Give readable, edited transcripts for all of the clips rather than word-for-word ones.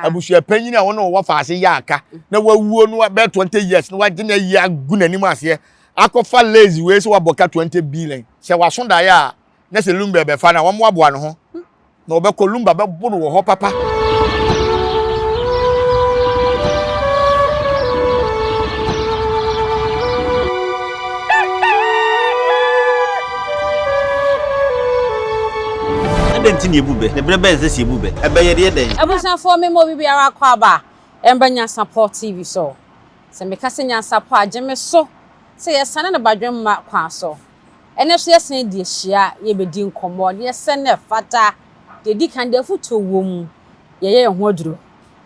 Abusua panyin a wɔne wɔwɔ faase yɛ aka na wawuo no bɛyɛ 20 years na wagye no ayi agu n'anim aseɛ akɔfa lazy wei sɛ wabɔ ka 20 billion. Sɛ waso daeɛ a na sɛ Lumba bɛfa no a wɔmmoaboa ne ho na ɔbɛkɔ Lumba bɛbo no wɔ hɔ papa. Adɛn nti na yɛbu bɛ, na berɛ bɛn na ɛsɛ sɛ yɛbu bɛ? Ɛbɛ yɛde yɛ dɛn? Abusuafoɔ me ma obi biara akɔ aba ɛmba Nyansapɔ TV so. Sɛ meka sɛ Nyansapɔ a gye me so sɛ yɛsane no badwemma kwan so. Ɛnnɛ nso yɛsan di ahyia, yɛbɛdi nkɔmmɔ, deɛ ɛsɛ na ɛfata, deɛ ɛdi kan, deɛ afotuo wɔ mu, yɛyɛ yɛn ho aduro.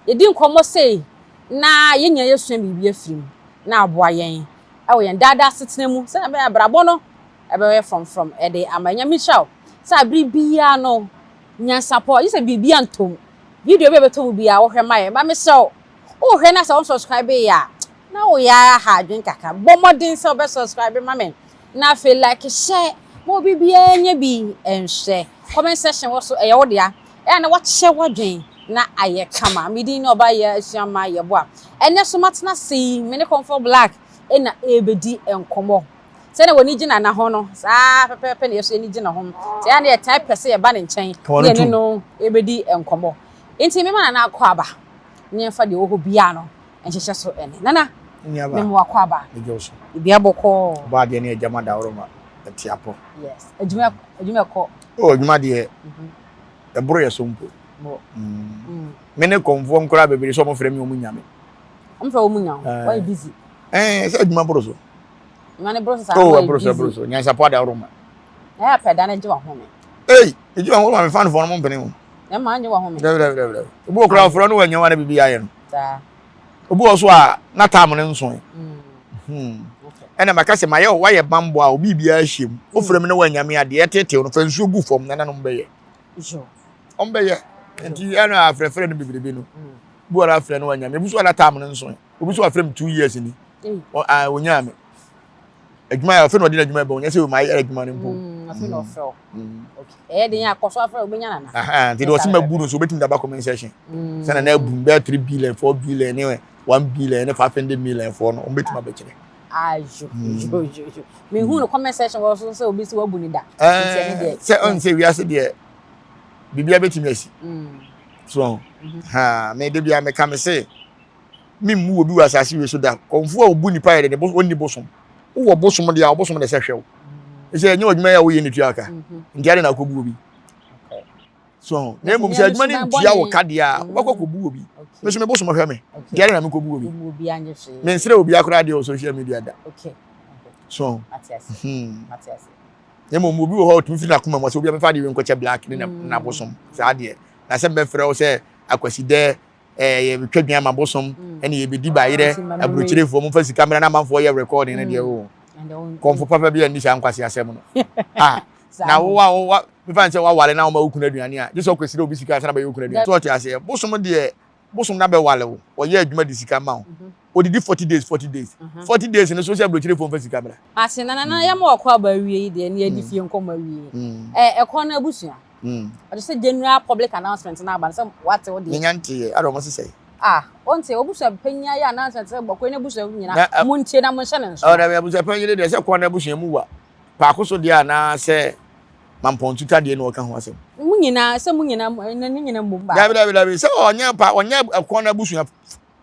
Yɛdi nkɔmmɔ sei na yɛn nyinaa yɛsua biribi afiri mu na aboa yɛn wɔ yɛn daadaa asetena mu sɛdeɛ ɛbɛyɛ abrabɔ no ɛbɛyɛ frɔmfrɔm de ama yɛn. Nyame nhyira wo sɛ abere biara no nyansapɔ, gye sɛ biribi antɔ mu, video bi a ɛbɛtɔ mu biara wohwɛ ma yɛn. Ba mesrɛ wo, wohwɛ na sɛ wo subscribe yɛ a, na woyɛ ara ha adwene kakra. Bɔ mmɔden sɛ wobɛ subscribe ma me na afei like hyɛ ma obi biara nya bi nhwɛ. Comment section wɔ so ɛyɛ wo dea. Ɛyɛ a na wakyɛ w'adwene na ayɛ kama. Me din ne Ɔbaa Asuama Yeboah. Ɛnnɛ so matena ase yi me ne Comfort Black na ɛrebɛdi nkɔmmɔ. Sɛnea w'ani gye Nana ho no, saa ara pɛpɛɛpɛ na yɛn nso yɛn ani gye ne ho. Nti ɛyɛ a na yɛtaa pɛ sɛ yɛba ne nkyɛn na yɛne no bɛdi nkɔmmɔ. Nti mema Nana akɔ aba na yɛmfa deɛ ɛwɔ hɔ biara no nhyehyɛ so ɛnnɛ. Nana, mema wo akɔ aba. Biribiara bɔkɔɔ. Ɔbɔ adeɛ ne agya ma daworo ma ɛte apɔ. Yes, adwuma adwuma ɛkɔ. Oh, adwuma deɛ ɛboro yɛ so mpo. Me ne kɔmfoɔ nkoraa bebree sɛ wɔn frɛ me wɔn nya me. Wɔn frɛ wɔn nya wo, wɔyɛ busy. Ɛɛ sɛ adwuma boro so. Adwuma ne boro so saa. Oh, ɛboro so ɛboro so. Nyansapɔ adaworo ma. Na yɛ pɛ da ne gye wahome. Ei, egye wahome ma me fanfoɔ no mo mpene ho. Ɛma nye wahome. Dɛbi dɛbi dɛbi dɛbi. Obi wɔ koraa ɔfrɛ no wɔ nyɛ wa na bibi ayɛ no. Saa. Obi wɔ so a na taam no nso. Ɛna maka sɛ mayɛ wayɛ bambɔ a obi biara hyɛ mu. Wofrɛ me na wanya me adeɛ ɛtetew no fa nsuo gu fam nananom bɛyɛ. Ɔm bɛyɛ. Nti ɛna afrɛfrɛ no bebrebe no. Bi wɔ afrɛ no wanya me. Ebi so a na taam no nso. Obi so afrɛ me 2 years ni. Onyaa me. Adwuma yɛ afei na ɔde n'adwuma bɛ ɔnyɛ sɛ mayɛ adwuma no mpo. Afei na ɔfrɛ wo. Ɛyɛ den akɔ so afrɛ wobɛnya nana. Nti deɛ ɔse mabu no so wobɛtumi de aba comment section. Sɛ nana abu no bɛyɛ 3 billion 4 billion ne 1 billion ne 500 million foɔ no wɔbɛtumi abɛkyerɛ. Ayo yo yo yo. Mehu no comment section wɔ so sɛ obi sɛ wabu ne da. Nti ɛne deɛ. Sɛ ɔn sɛ wiase deɛ biribiara bɛtumi asi. So ha me de bia meka me se memmu obi wɔ asase wei so da. Kɔmfoɔ a ɔbu nipa yɛ de ne ɔnni bosom. Wowɔ bosom deɛ a ɔbosom na ɛsɛ hwɛ wo. Ɛsɛ ɛnyɛ adwuma yɛ a woyɛ ne tua ka. Nti ade na akɔbu obi. So na mmom sɛ adwuma no ntua wo ka deɛ a wobɛkɔ kɔbu obi. Me so me bosom hwɛ me. Nti ade na mekɔbu obi. Mensrɛ obi akora adeɛ wɔ social media da. So na mmom obi wɔ hɔ a ɔtumi firi n'akoma mu sɛ obi a mefa adeɛ wei nkɔkyɛ black ne n'abosom saa deɛ. Na sɛ mbɛfrɛ wo sɛ akwasidɛ ɛɛ yɛbɛtwa dwan ama bosom mm. ɛne yɛbɛdi bayerɛ aburokyerefoɔ momfa sika mmra na amanfoɔ yɛ recording no deɛ o mm. kɔmfo papa bi anni saa nkwase asɛm no ah na wo wa wo wa mefa nsɛ wawale na woma wo kunu aduane a gye sɛ ɔkɔsrɛ obi sika ansa na bɛyɛ wo kunu aduane so ɔte aseɛ bosom deɛ bosom na bɛwale wo ɔyɛ adwuma de sika ma wo mhm. odidi 40 days 40 days 40 mhm. days no so sɛ aburokyerefoɔ mfa sika mmra ase na na yɛma ɔkɔ aba awie yi deɛ ne yɛde mm. fie nkɔmmɔ awie ɛ ɛkɔ no abusua Ɔde sɛ general public announcement na aba no sɛ wate wo deɛ. Menya nteeɛ, ada wɔn sesɛe. Ah, wonte, w'abusua panyin ayɛ announcement sɛ bɔkɔe no abusua nyina montie na monhyɛ no nso. Ɔ dabi, abusua panyin no deɛ sɛ kɔn no abusua mu wa paako so deɛ anaa sɛ mampɔntuta deɛ na ɔka ho asɛm. Mo nyinaa, sɛ mo nyinaa, ne nyinaa mmom baako. Dabi, dabi, dabi, sɛ ɔnyɛ pa, ɔnyɛ kɔn no abusua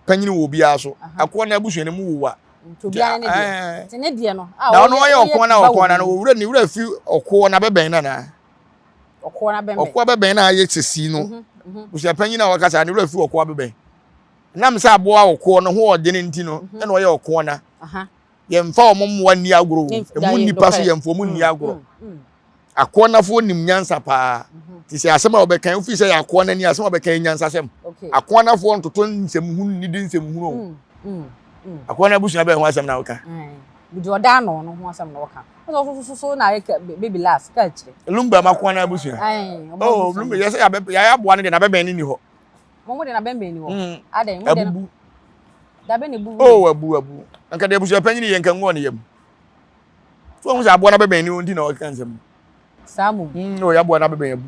panyin wɔ obiara so. Ɛkoɔ no abusua no mu wowa. Nti obiara ne deɛ. Nti ne deɛ no, a Na ɔno ɔyɛ ɔkoɔ na ɔkoɔ na no, owura ne wura fi ɔkoɔ na bɛbɛn no anaa? Ɔkoɔ na bɛbɛn. Ɔkoɔ bɛbɛn na ayɛ sisi no. Mhm, mhm. Busua panyin a wɔkasa ne wura fi ɔkoɔ bɛbɛn. Nam sɛ aboa ɔkoɔ no ho ɔdene nti no, mhm. ɛna ɔyɛ ɔkoɔ na. Yɛmfa wɔn mmoa nni agorɔ o. Emu nnipa so yɛmfa wɔn nni agorɔ. Akoanafoɔ nim nyansa paa. Te sɛ asɛm a wɔbɛka wofii sɛ yɛ akoanani asɛm a wɔbɛka yɛ nyansasɛm. Akoanafoɔ ntoto nsɛmhunu nnidi nsɛmhunu o. Akoana abusua bɛn ho asɛm na woka? Deɛ ɔda ano no ho asɛm na wɔka. Ɔsɛ soso na ayɛ baby last ka akyire. Lumba ma akoana abusua. Oh, Lumba yɛ sɛ yɛayɛ aboa no deɛ n'abɛbɛn no ni hɔ. Mo mo deɛ n'abɛnbɛn ni hɔ. Adɛn mo deɛ no. Abubu. Dabe na ebubu. Oh, abu abu. Nka deɛ abusua panyin yɛ nka ngu wɔ ne yam. So ohun sɛ aboa no abɛbɛn ne nti na ɔkeka nsɛm. Saa mmom. Mm, ɔyɛ aboa no abɛbɛn abu.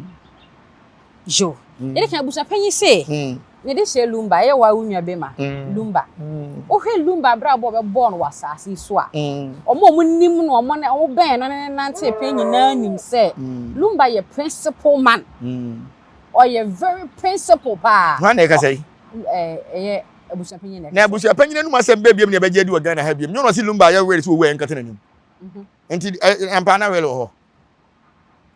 Yo. Mm. Yɛde kan abusua panyin se. Mm. Ne de hyɛ Lumba, ɛyɛ wa wo nua bema, Lumba. Wohwɛ Lumba abrabɔ a ɔbɛbɔɔ no wɔ asaase yi so a, wɔn a wɔnim no, wɔn ne wɔn bɛn no ne no nante pɛn nyinaa nim sɛ Lumba yɛ principle man. Ɔyɛ very principle paa. Hwan na ɛkasa yi? Ɛyɛ abusuapanyin na ɛkasa. Na abusuapanyin anum asɛm bɛɛ biam na ɛbɛgye adi wɔ Ghana ha biam. Nyɛ ɔno ɔse Lumba ayɛ will sɛ owu a yɛnkata n'anim. Nti ampa na will wɔ hɔ.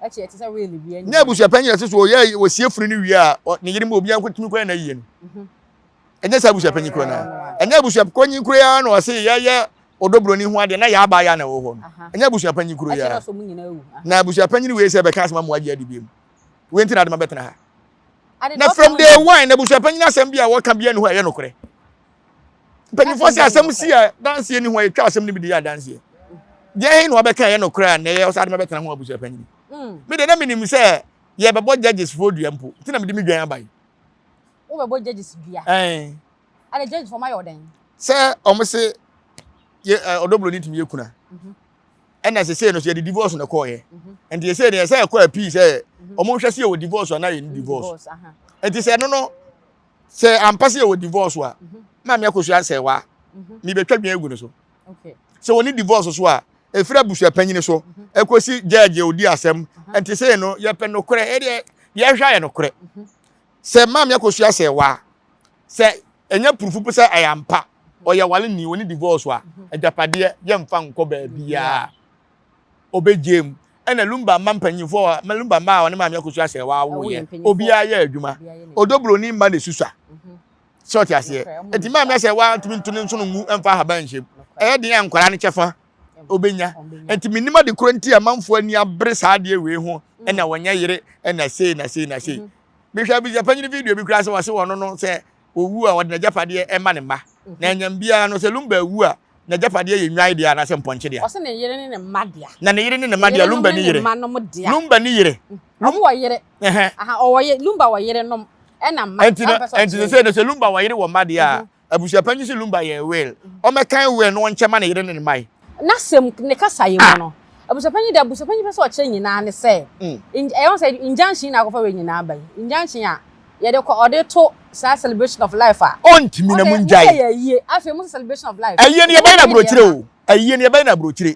Nyɛ abusuapanyin na ɛsɛ sɛ ɔyɛ ɔsie funu no wie a ne yere mu obiara nkɔtumi kɔyɛ n'ayie no. Mhm. Ɛnyɛ sɛ abusuapanyin koro na ɛnyɛ abusuapanyin koro ya na ɔse yɛyɛ ɔdɔ buroni ho adeɛ na yɛ abaa ya na ɛwɔ hɔ no. Ɛnyɛ abusuapanyin koro ya na abusuapanyin wei sɛ bɛka asɛm ama wagye adi bi mu. Wei nti na adema bɛtena ha. Na from day one na abusuapanyin asɛm bi a wɔka bi ani hɔ a ɛyɛ nokorɛ. Mpanyinfoɔ sɛ asɛm si a danseɛ ni ho a yɛtwa asɛm no bi de yɛ adanseɛ. Deɛ he na wabɛka ɛyɛ nokorɛ a na ɛyɛ ɔsɛ adema bɛtena ho abusua panyini. Mm. Me deɛ na menim sɛ yɛbɛbɔ judges foɔ dua mpo nti na mede me dwan aba yi. Wobɛbɔ judges dua? Ɛn. Ade judges foɔ mayɛ ɔdɛn? Sɛ ɔmo se yɛ ɔdɔ buroni tumi yɛ kuna. Mhm. Ɛna sesei no so yɛde divorce na ɛkɔɔyɛ. Mhm. Nti sesei no yɛsɛ ɛkɔ apii sɛ mhm. ɔmo nhwɛ sɛ yɛwɔ divorce anaa yɛnni divorce. Nti sɛ ɛno no Sɛ ampa sɛ yɛwɔ divorce a, maame akosua nsɛewa, mebɛtwa dwan agu no so. Sɛ wɔne divorce so a, ɛfiri abusua panyini so ɛkɔsi judge a ɔdi asɛm. Nti sei no, yɛpɛ nokorɛ, ɛdeɛ yɛhwɛ ayɛ nokorɛ. Sɛ maame akosua sɛewa, sɛ ɛnyɛ purufu po sɛ ɛyɛ ampa, ɔyɛ wale ni, wɔne divorce a, agyapadeɛ yɛmfa nkɔ baabiara. Ɔbɛgye mu. Ɛna Lumba mma mpanyinfoɔ a Lumba mma a ɔne Maame Akosua sɛ wawoyɛ obiara yɛ adwuma. Odobroni mma na esusua. Sɛ ɔte aseɛ. Eti Maame asɛ wantumi nto ne nsono ngu mfa ahaban nhyɛ mu. Ɛyɛ den a nkwadaa no kyɛfa obenya. Enti menim ade korɔ nti a amanfoɔ ani abere saa adeɛ wei ho ɛna wɔnyɛ yere ɛna sei na sei na sei. Mehwɛ abusua panyin video bi koraa sɛ wɔse wɔno no sɛ owu a ɔde n'agyapadeɛ ɛma ne mma. Na anyam biara no sɛ Lumba awu a N'agyapadeɛ yɛ nnwan dea anaasɛ mpɔnkye dea. Ɔse ne yere ne ne mma dea. Na ne yere ne ne mma dea, Lumba ne yere. Lumba ne yere. Ɔmo wɔ yere. Aha, ɔwɔ yere, Lumba wɔ yere nom ɛna mma. Ɛnti no, ɛnti sɛ sɛ Lumba wɔ yere wɔ mma deɛ a, abusuapanyin se Lumba yɛ will. Ɔmɛkan will no ɔnkyɛ ma ne yere ne ne mma yi. N'asɛm, ne kasayɛ mu no, abusuapanyin deɛ abusuapanyin pɛ sɛ ɔkyerɛ nyinaa ne sɛ, ɛyɛ wɔn sɛ injunction na akɔfa wei nyinaa ba yi, injunction a Yɛde kɔ ɔde to saa celebration of life a. Ɔntumi na mo ngyae. Ɔsɛ yɛ ayie afei mo sɛ celebration of life. Ayie no yɛbɛyɛ no aburokyire o ayie no yɛbɛyɛ no aburokyire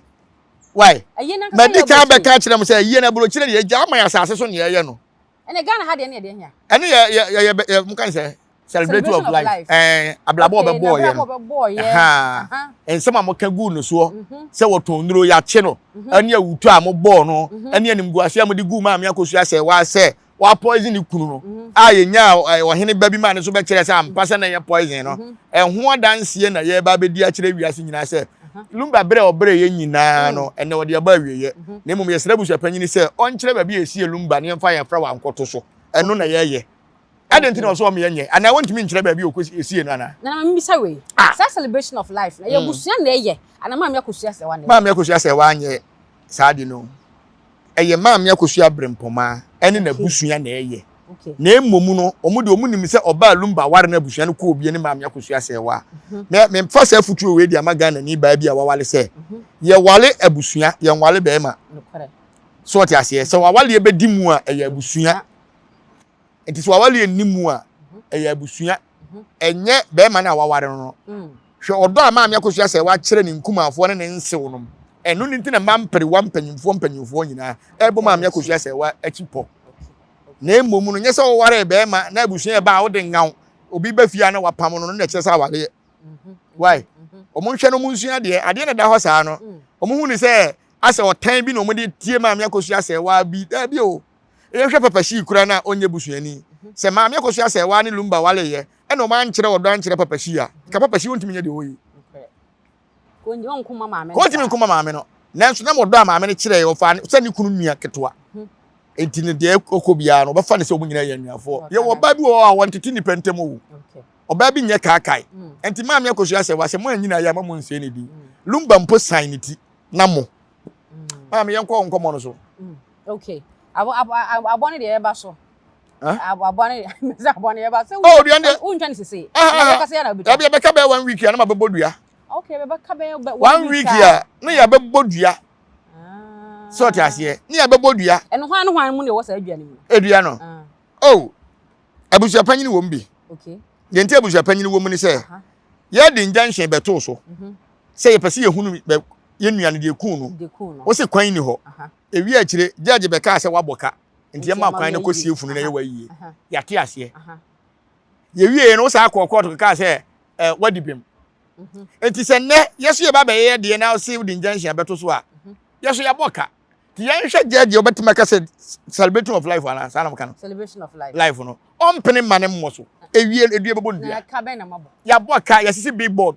why Ayie no ankasa yɛ madi kan bɛka akyerɛ mo sɛ ayie no aburokyire deɛ gya ama yɛ asase so nea ɛyɛ no. Ɛnɛ Ghana ha deɛ ne yɛde hia. Ɛne yɛ yɛ yɛ yɛ mo kan sɛ celebrate of life ɛɛ abrabɔ ɔbɛbɔɔ yɛ no nsɛm a moka guu no soɔ mhm. sɛ wɔtɔn nnuro yɛakye no mhm. ɛne awutu a mobɔɔ no mhm. ɛne animguase a mode guu maame akosua sɛ waa sɛ wa poison ne kunu no a yɛnyaa ɔhene ba bi maa ne so bɛkyerɛ sɛ ampa sɛ na ɛyɛ poison no ɛho adanseɛ na yɛreba abɛdi akyerɛ wiase nyinaa sɛ Lumba berɛ a ɔbrɛ yɛ nyinaa no ɛnɛ ɔde aba awieɛ na mmom yɛsrɛ abusuapanyini sɛ ɔnkyerɛ baabi a ɛsie Lumba ne yɛmfa yɛn fra wankɔto so ɛno na yɛyɛ Adɛn nti na ɔsɛ ɔmo yɛnyɛ anaa wɔntumi nkyerɛ baabi a ɔkɔ esie no anaa? Nana ma mibisa wei, ah. Saa celebration of life no ɛyɛ mm. abusua na ɛyɛ anaa Maame Akosua Sɛwa na ɛyɛ? Maame Akosua Sɛwa anyɛ saa ade no. Ɛyɛ Maame Akosua Brempɔmaa ɛne n'abusua na ɛyɛ. Na mmom no, wɔn de wɔn nim sɛ ɔbaa Lumba ware no abusua no kɔ obi ne Maame Akosua Sɛwa. Mhm. Na memfa saa afutuo wei de ama Ghana ni baa bi a wawale sɛ mhm. yɛwale abusua, yɛnwale bɛrima. So ɔte aseɛ sɛ wawale bɛdi mu a ɛyɛ abusua. Nti sɛ wawale nni mu a, ɛyɛ abusua. Ɛnyɛ bɛrima no a waware no no. Mm. Hwɛ ɔdɔ a maame akosua sɛ wakyerɛ ne nkumafoɔ ne ne nsew nom. Ɛno ne nti na mma mperewa mpanyimfoɔ mpanyimfoɔ nyinaa ɛbɔ maame akosua sɛ wa akyi pɔ. Na mmom no, nyɛ sɛ wɔwaree bɛrima na abusua ɛba a wode ngaw obi ba fie a na wapam no no na ɛkyerɛ sɛ awareɛ. Mm-hmm. Why? Mm-hmm. Wɔn nhwɛ no wɔn nsua adeɛ. Adeɛ na ɛda hɔ saa no. Mm. Wɔn hu ne sɛ asɛ ɔtan bi na wɔn de tie maame akosua sɛ waa bi. Daabi o. Yɛnhwɛ Papa Shee koraa no a ɔnyɛ busuani. Sɛ Maame Akosua Serwaa ne Lumba wareyɛ ɛna wɔn ankyerɛ ɔdɔ ankyerɛ Papa Shee a, nka Papa Shee ɔntumi nyɛ deɛ ɔyɛ yi. Ɔntumi nko ma maame no. Nanso nam ɔdɔ a maame no kyerɛɛ ɔfaa no sɛ ne kunu nua ketewa. Enti no deɛ ɔkɔ biara no ɔbɛfa no sɛ wɔn nyinaa yɛ anuafoɔ. Yɛwɔ ɔbaa bi wɔ hɔ a wɔntete nnipa ntam o. Ɔbaa bi nyɛ kaakae. Enti Maame Akosua Serwaa sɛ mo anyina yɛ ama mo nsɛe ne din. Lumba mpo san ne ti na mo. Maame yɛnkɔ nkɔmmɔ no so. Okay. Abo abo abo ne deɛ ɛba so. Abo abo ne sɛ abo ne ɛba so. Oh, dua deɛ. Wontwa ne sese. Na bɛka sɛ yɛ na wobɛtwa. Dabi ɛbɛka bɛyɛ one week a na ma bɛbɔ dua. Okay, bɛka bɛyɛ one week a na yɛ bɛbɔ dua. Sɛ ɔte aseɛ ne yɛ bɛbɔ dua. Ɛno hwan ne hwan mu na ɛwɔ saa dua no mu? Edua no. Oh, abusuapanyin wɔ mu bi. Okay. Deɛ nti abusuapanyin wɔ mu ne sɛ yɛde injunction bɛtoo so sɛ yɛpɛ sɛ yɛhunu yɛn nua no deɛ kuu no. Wo se kwan ni hɔ. Ewie akyire judge bɛkaa sɛ wabɔ ka nti yɛma kwan no kɔsie funu na yɛ wayie. Yɛate aseɛ. Yɛwie no wo saa kɔɔ kɔɔto kɔkaa sɛ eh, wadi bem. Nti sɛ nnɛ yɛso yɛba bɛyɛ deɛ na wo se wode injunction abɛto so a yɛso yɛabɔ ka. Nti yɛnhwɛ judge a ɔbɛtumi aka sɛ celebrating of life anaa saa na wɔka no. Celebration of life. Life no. Ɔmpene mma ne mmɔ so. Ewie edua bɛbɔ no dua. Na ɛka bɛn na mabɔ? Yɛabɔ ka, yɛasisi billboard.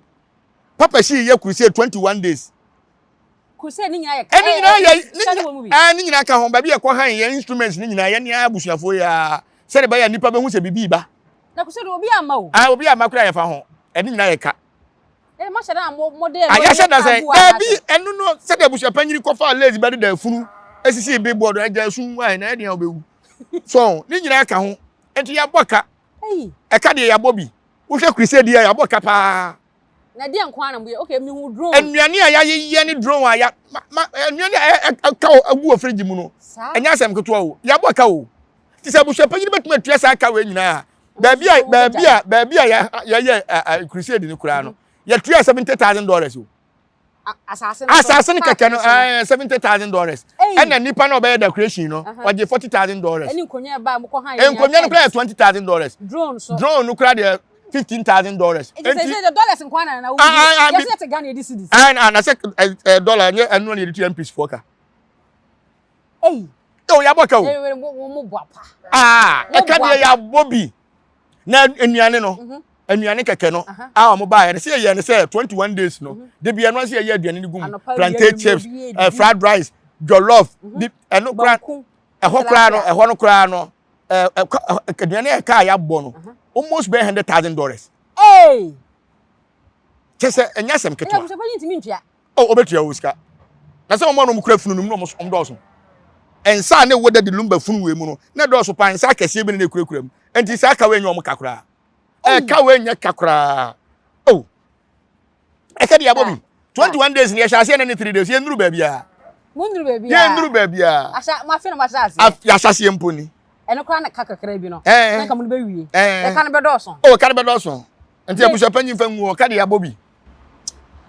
Papa Shee yɛ crusade 21 days. Crusade ne nyinaa yɛ ka. Ɛne nyinaa yɛ ne wɔ mu bi. Ɛɛ ne nyinaa ka ho. Baabi yɛkɔ han yɛn instruments ne nyinaa yɛn ne abusuafoɔ yi ara sɛde bɛyɛ a nnipa bɛhu sɛ biribi reba. Na crusade obi amma o. Ah obi amma koraa yɛmfa ho. Ɛne nyinaa yɛ ka. Eh, mo hyɛ da mo mo de ɛno yɛ da sɛ daabi ɛno no sɛdeɛ abusua panyin kɔfa lace bɛde da afunu esisi billboard ɛgya esu ayɛ na ɛdeɛ ɔbɛwu so ne nyinaa ka ho nti yɛabɔ ka ɛka deɛ yɛabɔ bi wohwɛ crusade yi a yɛabɔ ka paa na deɛ nko ara na mo yɛ okay mihu drone nnuane a yɛayeyɛ ne drone a ya ma ma nnuane a ɛka agu wɔ fridge mu no ɛnyɛ asɛm ketewa o yɛabɔ ka o Te sɛ abusua panyin bɛtumi atua saa ka wei nyinaa. Baabi a baabi a baabi a yɛyɛ crusade no koraa no, yɛtua $70,000 o. Asase no kɛkɛ no ɛɛ $70,000. Ɛna nipa na ɔbɛyɛ decoration no, ɔgye $40,000. Ɛne nkonnwa ɛba mo kɔ han. Nkonnwa no koraa yɛ $20,000. Drone so. Drone no koraa deɛ $15,000. Nti sɛ sɛ dollars nko na na wo. Yɛsɛ yɛte Ghana yɛde cedis. Ɛna na sɛ dollar nyɛ ɛno na yɛde tua MPs foɔ ka. Ei. O yɛabɔ ka o. Ee mo mo bɔ apa. Aa ɛka deɛ yɛabɔ bi na nnuane no mhm. nnuane kɛkɛ no a wɔn baayɛ no sɛ yɛyɛ no sɛ 21 days no mhm. de bi ɛno sɛ yɛyɛ aduane no gu mu plantain chips eh, fried rice jollof mhm. bi ɛno kora ɛhɔ koraa no ɛhɔ no koraa no ɛɛ aduane a ɛka a yɛabɔ no almost bɛyɛ $100,000. Kyɛ sɛ ɛnyɛ asɛm ketewa. Oh, obetua wo sika. Na sɛ wɔn a wɔn kura funu no mu na wɔn dɔɔso. Nsa a na ɛwɔ Daddy Lumba funu wei mu no, na ɛdɔɔso paa, nsa akɛseɛ bi na na ɛkurakura mu. Enti saa ka wei nyɛ wɔn ka koraa. Ɛka wei nyɛ ka koraa. Oh, ɛka deɛ abɔ bi. 21 days ni yɛhyɛ aseɛ na ne 3 days, yɛnnuru baabiara. Monnuru baabiara. Yɛnnuru baabiara. Ahyɛ, mo afe na mo ahyɛ aseɛ. Yɛahyɛ aseɛ mpo ni. Ɛno koraa na ka kakra bi no. Na nka mo no bɛwie. Ɛka no bɛdɔɔso. Oh, ɛka no bɛdɔɔso. Nti abusuapanyin fa ngu hɔ, ka deɛ abɔ bi.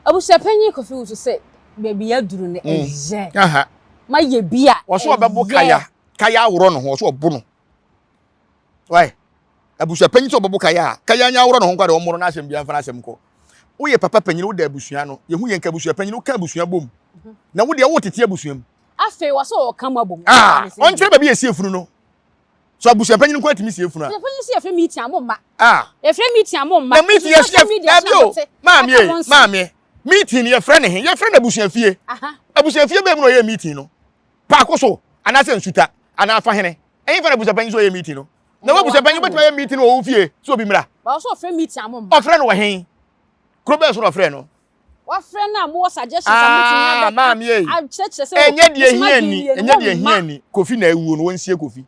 Abusuapanyin Kofi Wusu sɛ baabi yɛaduru no mm. ɛyɛ. Ma yɛ bi a Wɔso ɔbɛbo kaya, kaya aworɔ ne ho, ɔso ɔbo no. Wai, abusuapanyin sɛ ɔbɛbo kaya a, kaya nya aworɔ ne ho nkwa deɛ ɔmmoro n'asɛm biara mfa n'asɛm nkɔ. Woyɛ papa panyin, woda abusua ano. Yɛhu yɛn ka abusuapanyin, woka abusua bom. Mhm. Na wo deɛ wotete abusua mu. Afei wɔsɛ ɔka mu abom. Ah, ɔnkyerɛ baabi yɛsi efunu no. So abusuapanyin nko atumi sie funu a? Abusuapanyin si yɛfrɛ meeting a mo mma. Ah. Yɛfrɛ meeting a mo mma. Na meeting yɛ social media so na mo te. Maame e, maame. Meeting yɛfrɛ ne he? Yɛfrɛ no abusuafie. Abusuafie bɛn mu na ɔyɛ meeting no? Paako so anaasɛ nsuta anaa afahene. Ɛhe fa na abusuapanyin so ɔyɛ meeting no? Na wo abusuapanyin wobɛtumi ayɛ meeting wɔ wo fie sɛ obi mmra? Ba ɔsɛ ɔfrɛ meeting a mo mma. Ɔfrɛ no wɔ he? Kuro bɛn so na ɔfrɛ no? Wafrɛ no a mowɔ suggestions a mobɛtumi ah, abɛka akyerɛkyerɛ sɛ ɛnyɛ deɛ hia ni ɛnyɛ deɛ hia ni Kofi na awuo no wɔnsie Kofi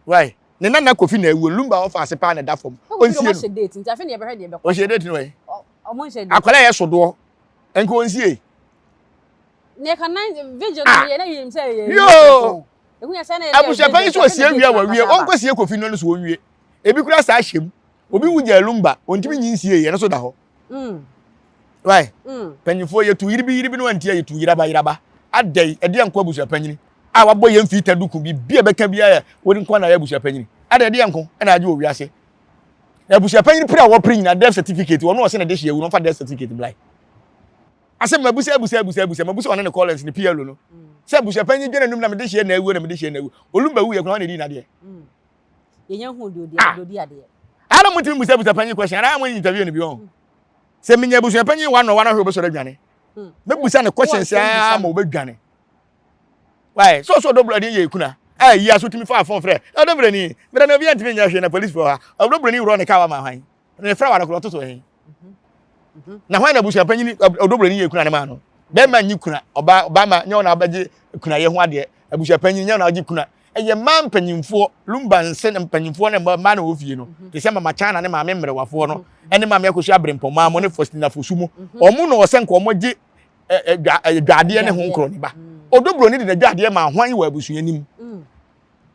why ne nana Kofi na awuo Lumba ɔfa ase paa na ɛda fam ɔnsie no ɔhyɛ date nti afei na yɛbɛhwɛ deɛ ɛbɛkɔ ɔhyɛ date no wɛ akwadaa yɛ sodoɔ nka ɔnsie ne ka nan vigil no ah. yɛ na yɛnim sɛ yɛ yoo abusuapanyin so ɔsie wie a wawie ɔnkɔsie Kofi no no so ɔnwie ebi kura saa hyɛ mu obi wu gya Lumba ɔntumi nyi nsie yɛ no so da hɔ Mm. Why? Mm. Panyinfoɔ yɛtu yiri bi yiri bi no antia yɛtu yiraba yiraba. Adɛn ɛdeɛ nko abusua panyini a wabɔ yɛn mfii ta duku bi bi a ɛbɛka bi ayɛ wɔde nko na ayɛ abusua panyini. Adɛn ɛdeɛ nko ɛna agye wɔ wiase. Na abusua panyini pere a wɔpere nyina death certificate wɔn ɔsɛ na de hyɛ ewu no ɔfa death certificate blae. Asɛ mabusa abusa abusa abusa mabusa ɔne ne Collins ne PLO no. Sɛ abusua panyin dwene num na mede hyɛ na awuo na mede hyɛ na awuo. Olumba wu yɛ kura wɔn na edi n'adeɛ. Mm. Yɛnya hu deɛ odi ah. deɛ odi adeɛ. Ana mo ntumi busa busa panyin question ana mo interview no bi wɔn. Sɛ minya abusua panyin wa no wa no hwɛ obɛsɔrɔ adwane. Hmm. Mɛbusa ne question saa ma obɛdwane. Why? So so ɔdɔbrɔ ni yɛ kuna. A yi aso tumi fa afɔn frɛ. Ɔdɔbrɔ ni. Mɛda na obi antumi nya hwee na police fo ha. Ɔdɔbrɔ ni wurɔ ne kaa wa ma hwan. Ne frɛ wa no korɔ ɔtoto he. Na hwan na abusua panyin ɔdɔbrɔ ni yɛ kuna ne ma no. Bɛrima nyi kuna ɔba ɔba ma nyɛ ɔna abɛgye kunayɛ ho adeɛ. Abusua panyin nyɛ ɔna agye kuna. Ɛyɛ mmaa mpanyinfoɔ, Lumba nse ne mpanyinfoɔ ne mmaa na wɔ fie no, mhm. te sɛ Mama Chana ne maame mmerewafoɔ no, mhm. ɛne maame Akosua Abrempɔmaa mo ne Faustina Fosu mu. Mhm. Wɔn na ɔsɛ nka wɔn gye dwadeɛ ne ho nkorɔ ne ba. Odobroni de n'adwadeɛ maa hwan wɔ abusua nim. Mm.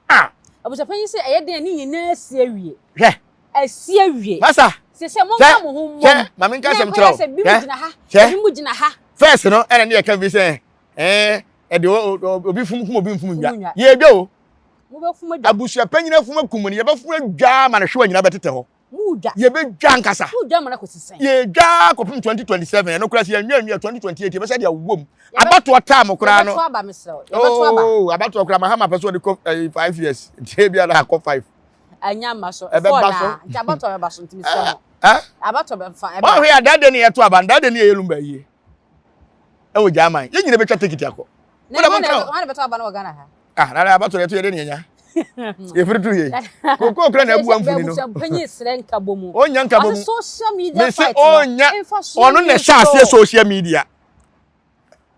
Ah. Abusuapanyin sɛ ɛyɛ den ne nyinaa si awie. Hwɛ. Asi awie. Masa. Sɛ monka mo ho mmom. Hwɛ, ma menka asɛm kyerɛ wo. Sɛ bi mu gyina ha, ebi mu gyina ha. First no, ɛna ne yɛka bi sɛ, ɛɛ, ɛde obi fum kum obi mfum nnwa. Yɛdwa o. Mobɛfum adwa. Abusua panyin afum akum no, yɛbɛfum adwa ma no hwewa nyinaa bɛtetɛ hɔ. Mudwa. Yɛbɛdwa ankasa. Mudwa ma no akɔsi sɛn? Yɛdwa kɔpem 2027, ɛno koraa sɛ yɛnwia nwia 2028 yɛbɛsɛ deɛ wom. Abatoɔ time koraa no. Yɛbɛto aba mesrɛ wo. Yɛbɛto aba. Oh, abatoɔ koraa Mahama pɛ sɛ ɔde kɔ 5 years. Nti ebia na akɔ 5. Anya mma so. Ɛbɛba so. Nti abatoɔ bɛba so nti mesrɛ mo. Abatoɔ bɛfa. Ɔhwɛ a dade ne yɛto aba no dade ne yɛyɛ lumba yie. Ɛwɔ German. Yɛn nyina bɛtwa tekiti akɔ. Na wɔn na bɛtɔ aba no wɔ Ghana ha. Ah, na abatoɔ yɛto yɛde ne yɛnya. Yɛfiri to yɛ. Koko kura na abua mfuni no. Panyin srɛ nkabɔ mu. Onya nkabɔ mu. Social media fight. Mese onya. Ɔno na ɛhyɛ aseɛ social media.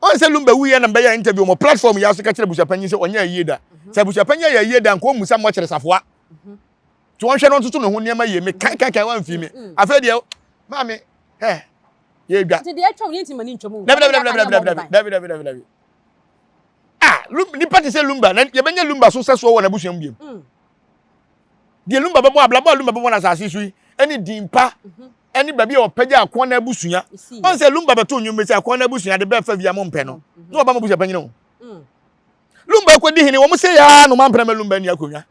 Ɔn sɛ Lumba wuiɛ na mbɛyɛ interview wɔ platform yi ase ka kyerɛ abusuapanyin sɛ ɔnyɛ ayie da. Sɛ abusuapanyin ayɛ ayie da nka ɔmmusa mmɔkyere safoa. Nti ɔnhwɛ na ɔntoto ne ho nneɛma yie. Me kan kan kan wamfii me. Afei deɛ maame hɛ yɛdwa. Nti deɛ atwam ne nti ma ne ntwam. Dabi dabi dabi dabi dabi dabi dabi dabi dabi dabi. Ah, nipa te sɛ Lumba na yɛbɛnya Lumba so sɛsoɔ wɔ n'abusua mu biom. Deɛ Lumba bɛbɔ abrabɔ a Lumba bɛbɔ no asase so yi ɛne din pa ɛne baabi a ɔpɛgya akoa no abusua. Ɔn sɛ Lumba bɛto nnwom bi sɛ akoa no abusua de bɛɛ fa via mo mpɛ no. Na ɔba mo abusua panyin o. Lumba akɔdi hene wɔn sɛ yaa no mampena ma Lumba ni akonnwa.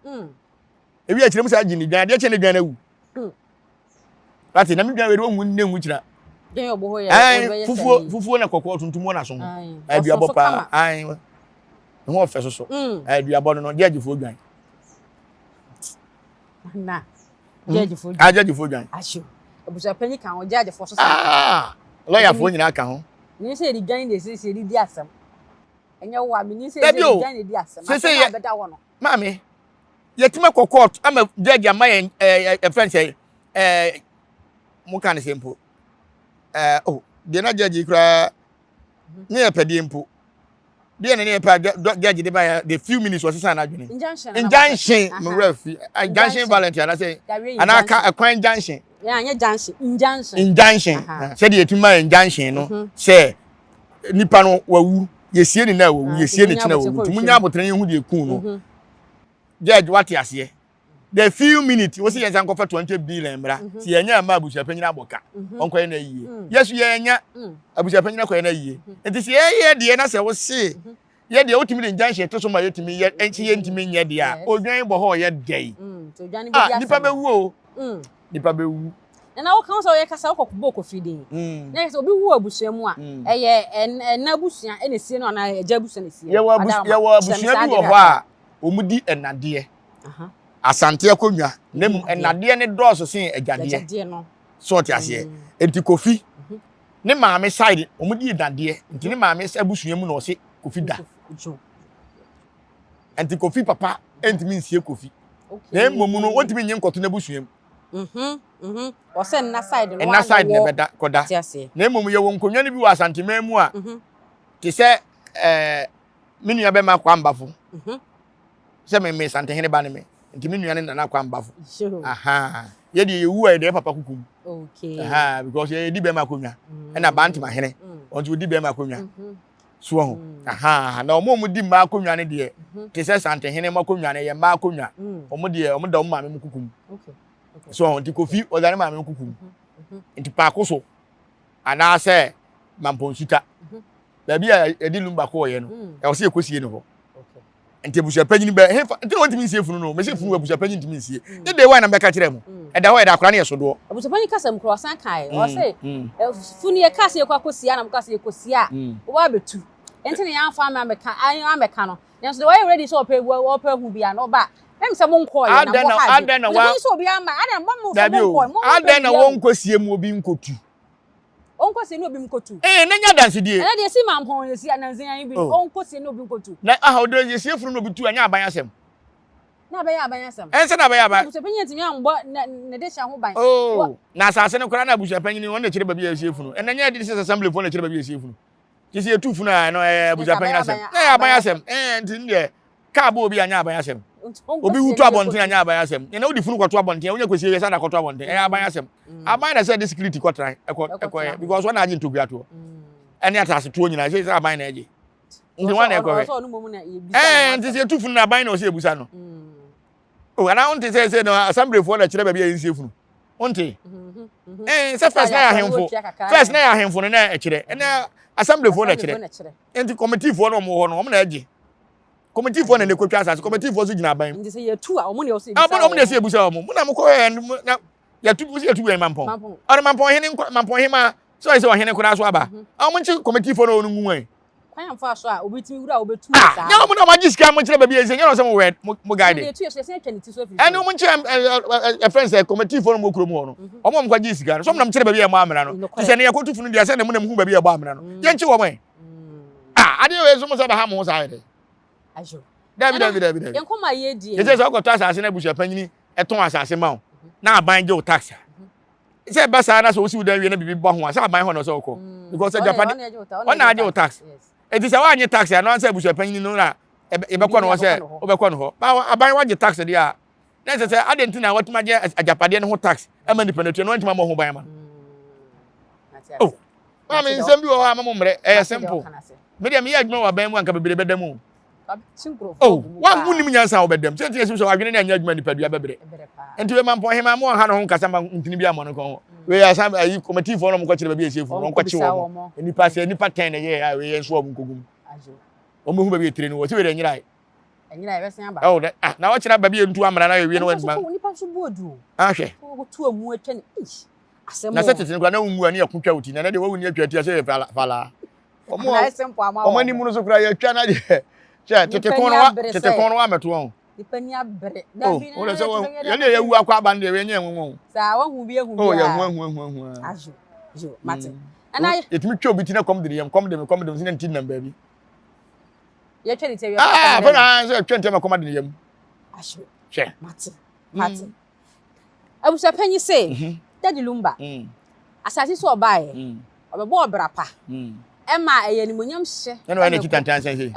Ewi akyerɛ mu sɛ agye ne dwan adeɛ kyɛ ne dwan awu. Wate na me dwan wei de wɔnwu ne nwu kyina. Ɛn fufuo fufuo na kɔkɔɔ tuntum wɔ n'aso ho. Aduabɔ paa. Ɛn ne ho ɔfɛ soso. Aduabɔ no no gyɛgyefoɔ dwan. Na gyɛgyefoɔ dwan. Ah gyɛgyefoɔ dwan. Ahyew. Abusuapanyin ka ho gyɛgyefoɔ so. Ah lɔyafoɔ nyinaa ka ho. Ne sɛ yɛde dwan na esiesie de di asɛm. Ɛnyɛ wo a menim sɛ yɛde dwan na edi asɛm. Sɛ yɛ bɛda hɔ no. Maame yɛtumi akɔ court ama judge ama yɛn ɛɛ ɛfɛn sɛ ɛɛ mo ka ne sɛ mpo ɛɛ oh deɛ na judge yi koraa ne yɛ pɛ deɛ mpo deɛ na ne yɛ pɛ a judge de ba yɛ the few minutes wɔsesa n'adwene injunction injunction mo wura fi injunction valentine anasɛ anaka ɛkwan injunction. Yɛ junction injunction. Injunction sɛdeɛ yɛtumi ma injunction no sɛ nipa no wawu yɛsie ne na wawu yɛsie ne kyena wawu nti munya abotire yi ho deɛ kun no judge wate aseɛ the few minutes wosi yɛn nsa nkɔfa 20 billion mmra si yɛn nya ama abusuapanyin abɔ ka ɔnkɔyɛ na yie yɛso yɛn nya abusuapanyin akɔyɛ na yie nti si yɛyɛ deɛ na sɛ wosi yɛ deɛ wotumi de injunction to so ma yɛtumi yɛ nti yɛntumi nyɛ deɛ a odwan bɔ hɔ ɔyɛ dɛn ah nipa bɛwu o nipa bɛwu. Na woka sɛ ɔyɛ kasa wokɔ bɔ kofi din na sɛ obi wu abusua mu a ɛyɛ ɛna abusua ɛna esie no anaa ɛgya abusua na esie no. Yɛwɔ abusua bi wɔ hɔ a wɔn di ɛnadeɛ asante akonnwa na mmom ɛnadeɛ ne dɔɔso sen agyadeɛ so ɔte aseɛ nti kofi ne maame side wɔn di ɛnadeɛ nti ne maame abusua mu na ɔse kofi da nti kofi papa ntumi nsie kofi na mmom no wɔntumi nye nkɔto n'abusua mu. Ɔsɛ nna side no nna side na ɛbɛda kɔda na mmom yɛwɔ nkonnwa no bi wɔ asanteman mu a te sɛ ɛɛ me nua bɛma akɔ ambafo sɛ me me santehene ba ne me nti me nua ne nana akɔ ambafo aha yɛ deɛ yɛwu a yɛde yɛ papa kukum aha because yɛdi bɛrima akonnwa ɛna bantama hene wɔn nso wɔdi bɛrima akonnwa so ho aha na wɔn a wɔdi mmaa akonnwa no deɛ te sɛ santehene mu akonnwa no yɛ mmaa akonnwa wɔn deɛ wɔn da wɔn maame mu kukum so ho nti kofi ɔda ne maame mu kukum nti paako so anaasɛ mampɔnsuta baabi a yɛde lumba kɔɔyɛ no ɛwɔ sɛ yɛkɔsie no hɔ nti abusuapanyin bɛ hefa nti na wɔntumi nsie funu no mese funu abusuapanyin ntumi nsie mm. ne de wa na mbɛka kyerɛ mu mm. ɛda hɔ ɛda akora ne yɛ sodoɔ. Abusuapanyin kasa mu kora ɔsan kae mm. ɔse funu yɛ kaa sɛ yɛkɔ akɔsie a na mokɔ sɛ yɛkɔsie a wɔba abɛtu nti na yɛamfa ama amɛka amɛka no nanso deɛ wɔyɛ ready sɛ ɔpɛ ɔpɛ hu bia na ɔba mɛm sɛ monkɔɔ yɛ na mo ha adɛn na wa sɛ obi ama adɛn mo mo sɛ monkɔɔ mo adɛn na wɔnkɔsie mu obi nkɔtu Ɔnkɔsie ne obi nkotu. Ee, na nya adansedie. Ɛnɛ deɛ si mampɔn yɛsi anansi yan bi. Oh. Ɔnkɔsie ne obi nkotu. Na aha ɔdɔ yɛsie funu na obi tu ɛnyɛ aban asɛm. Na abɛyɛ aban asɛm. Ɛnsɛ na abɛyɛ aban. Abusuapanyin ntumi ambɔ ne de hyɛ ho ban. Oh, na asase no koraa na abusuapanyin wɔn na kyerɛ baabi a yɛsie funu. Ɛnɛ nyɛ district assembly foɔ na kyerɛ baabi a yɛsie funu. Te sɛ yɛtu funu a ɛno ɛyɛ abusuapanyin asɛm. Na ɛyɛ aban asɛm. Ɛɛ nti ne deɛ kaa bɔ obi anyɛ aban asɛm. Obi wutu abɔnten anyɛ aban asɛm. Ɛnna wode funu kɔto abɔnten a wonya kɔsie yɛ sɛ na kɔto abɔnten. Ɛyɛ aban asɛm. Aban na sɛ de security kɔtra ɛkɔ ɛkɔyɛ because wɔn na agye ntokua toɔ. Ɛne asase toɔ nyinaa sɛ sɛ aban na ɛgye. Nti wɔn na ɛkɔhwɛ. Ɛɛ nti sɛ yɛtu funu na aban na ɔsɛ ebusa no. O anaa wonte sɛ sɛ no assemblyfoɔ na kyerɛ baabi a yɛnsie funu. Wonte? Ɛn sɛ first na yɛ ahemfo. First na yɛ ahemfo no na ɛkyerɛ. Ɛnɛ assemblyfoɔ na ɛkyerɛ. Nti committeefoɔ no wɔn wɔ hɔ no wɔn na ɛgye. Committeefoɔ na ɛna ɛkɔtwa asase. Committeefoɔ nso gyina aban mu. Nti sɛ yɛtu a wɔn na ɛwɔ sɛ ebisa wɔn. Wɔn na ɛsɛ ebisa wɔn. Mo na mo kɔ ɛ na yɛtu mo sɛ yɛtu wɛn mampɔn. Ɔno mampɔn hene nkɔ mampɔn hema sɛ ɔyɛ sɛ ɔhene koraa so aba. Wɔn nkye committeefoɔ na wɔn ngu wɔn. Kwan a mfa so a obi tumi wura a obetu ah, saa. Nyɛ wɔn na wɔn agye sika mo nkyerɛ baabi yɛ sɛ nyɛ wɔn sɛ mo wɛ mo guide. Ɛna etu yɛ so yɛsɛn atwa ne ti so afiri. Ɛne wɔn nkyerɛ ɛfɛn sɛ kɔmɛtifoɔ no mo kurom hɔ no. Mhm. Wɔn a wɔn kɔ gye sika no so wɔn nam kyerɛ baabi yɛ mo amena no. Ti sɛ ne yɛ kɔtu funu deɛ sɛ ne mo na mo hu baabi yɛ bɔ amena no. Mm. Yɛn kyi wɔn ɛ. Mm. Ah adeɛ wei so mo sɛ bɛha mo ho saa yɛ dɛ. Ayo. Dabi dabi dabi dabi. Yɛn kɔma yɛ die. Yɛ sɛ sɛ ɔkɔtɔ asase na abusua panyini ɛtɔn asase ma wo na aban gye wo tax a. Sɛ ɛba saa na sɛ wosi wo dan wie na biribi ba ho a, sɛ aban hɔ na ɔsɛ wokɔ. Mm. Because agyapade ɔna agye wo tax. Eti sɛ woanye tax a, ɛno ansɛ abusua panyin no na yɛbɛkɔ no hɔ sɛ wobɛkɔ no hɔ. Ba aban wagye tax deɛ a, na ɛsɛ sɛ adɛn nti na watumi agye agyapadeɛ no ho tax ama nipa no atua na wantumi ammɔ ho ban ama no. Mm. Oh, maame nsɛm bi wɔ hɔ a ma mo mmerɛ ɛyɛ simple. Me deɛ meyɛ adwuma wɔ aban mu anka bebree bɛda mu. Oh, wa wo nim nyansa a wobɛdam. Sɛ nti yɛsim sɛ wadwene ne anyɛ adwuma nipadua bɛbrɛ. Nti wei mampɔn hema mo ɔha ne ho nkasa ma ntini bi amɔ no kɔn ho. Wei asa ayi kɔmɛtifoɔ no mokɔkyerɛ baabi ɛsɛ funu wɔn kɔkye wɔn. Nipa sɛ nipa tɛn na ɛyɛ a wei yɛn so wɔn nkɔgum. Wɔn bɛhu baabi etire no wɔ sɛ wei deɛ nyerae. Ɛnyina yɛbɛsen aba. Ɛwɔ dɛ ah na wɔkyerɛ baabi yɛntu amena na yɛwie no wɔn ntoma. Nipa nso bu odu. Ahwɛ. Wotu amu atwa ne. Asɛm. Na sɛ tete no koraa na wonwu a ne yɛko twa wo ti na ɛnɛ deɛ wawu ne atwa ti asɛ yɛ falaa. Wɔn anim no so koraa yɛatwa no adeɛ. Hwɛ tete kɔn no wa tete kɔn no wa mɛto wɔn. Nipa ni abere. Oh, wɔn sɛ wɔn yɛn deɛ yɛwu akɔ aba no deɛ yɛnyɛ nwonwa o. Saa wahu bi ehu bi a. Oh yɛhu ehu ehu ehu. Ayo yo mate. Ɛna yɛtumi twa obi ti na kɔm de ne yam kɔm de me kɔm de me sɛ ne ti nam baabi. Yɛtwa ne ti awia. Ah afɛ na sɛ yɛtwa ne ti ama kɔm ade ne yam. Ayo. Hwɛ. Mate mate. Abusuapanyin se, mhm. Daddy Lumba, mm. asase so ɔbaeɛ, mm. ɔbɛbɔ ɔbra pa, mm. ɛma ɛyɛ animonyam hyɛ. Ɛna ɔyɛ n'akyi tantan sɛn sei.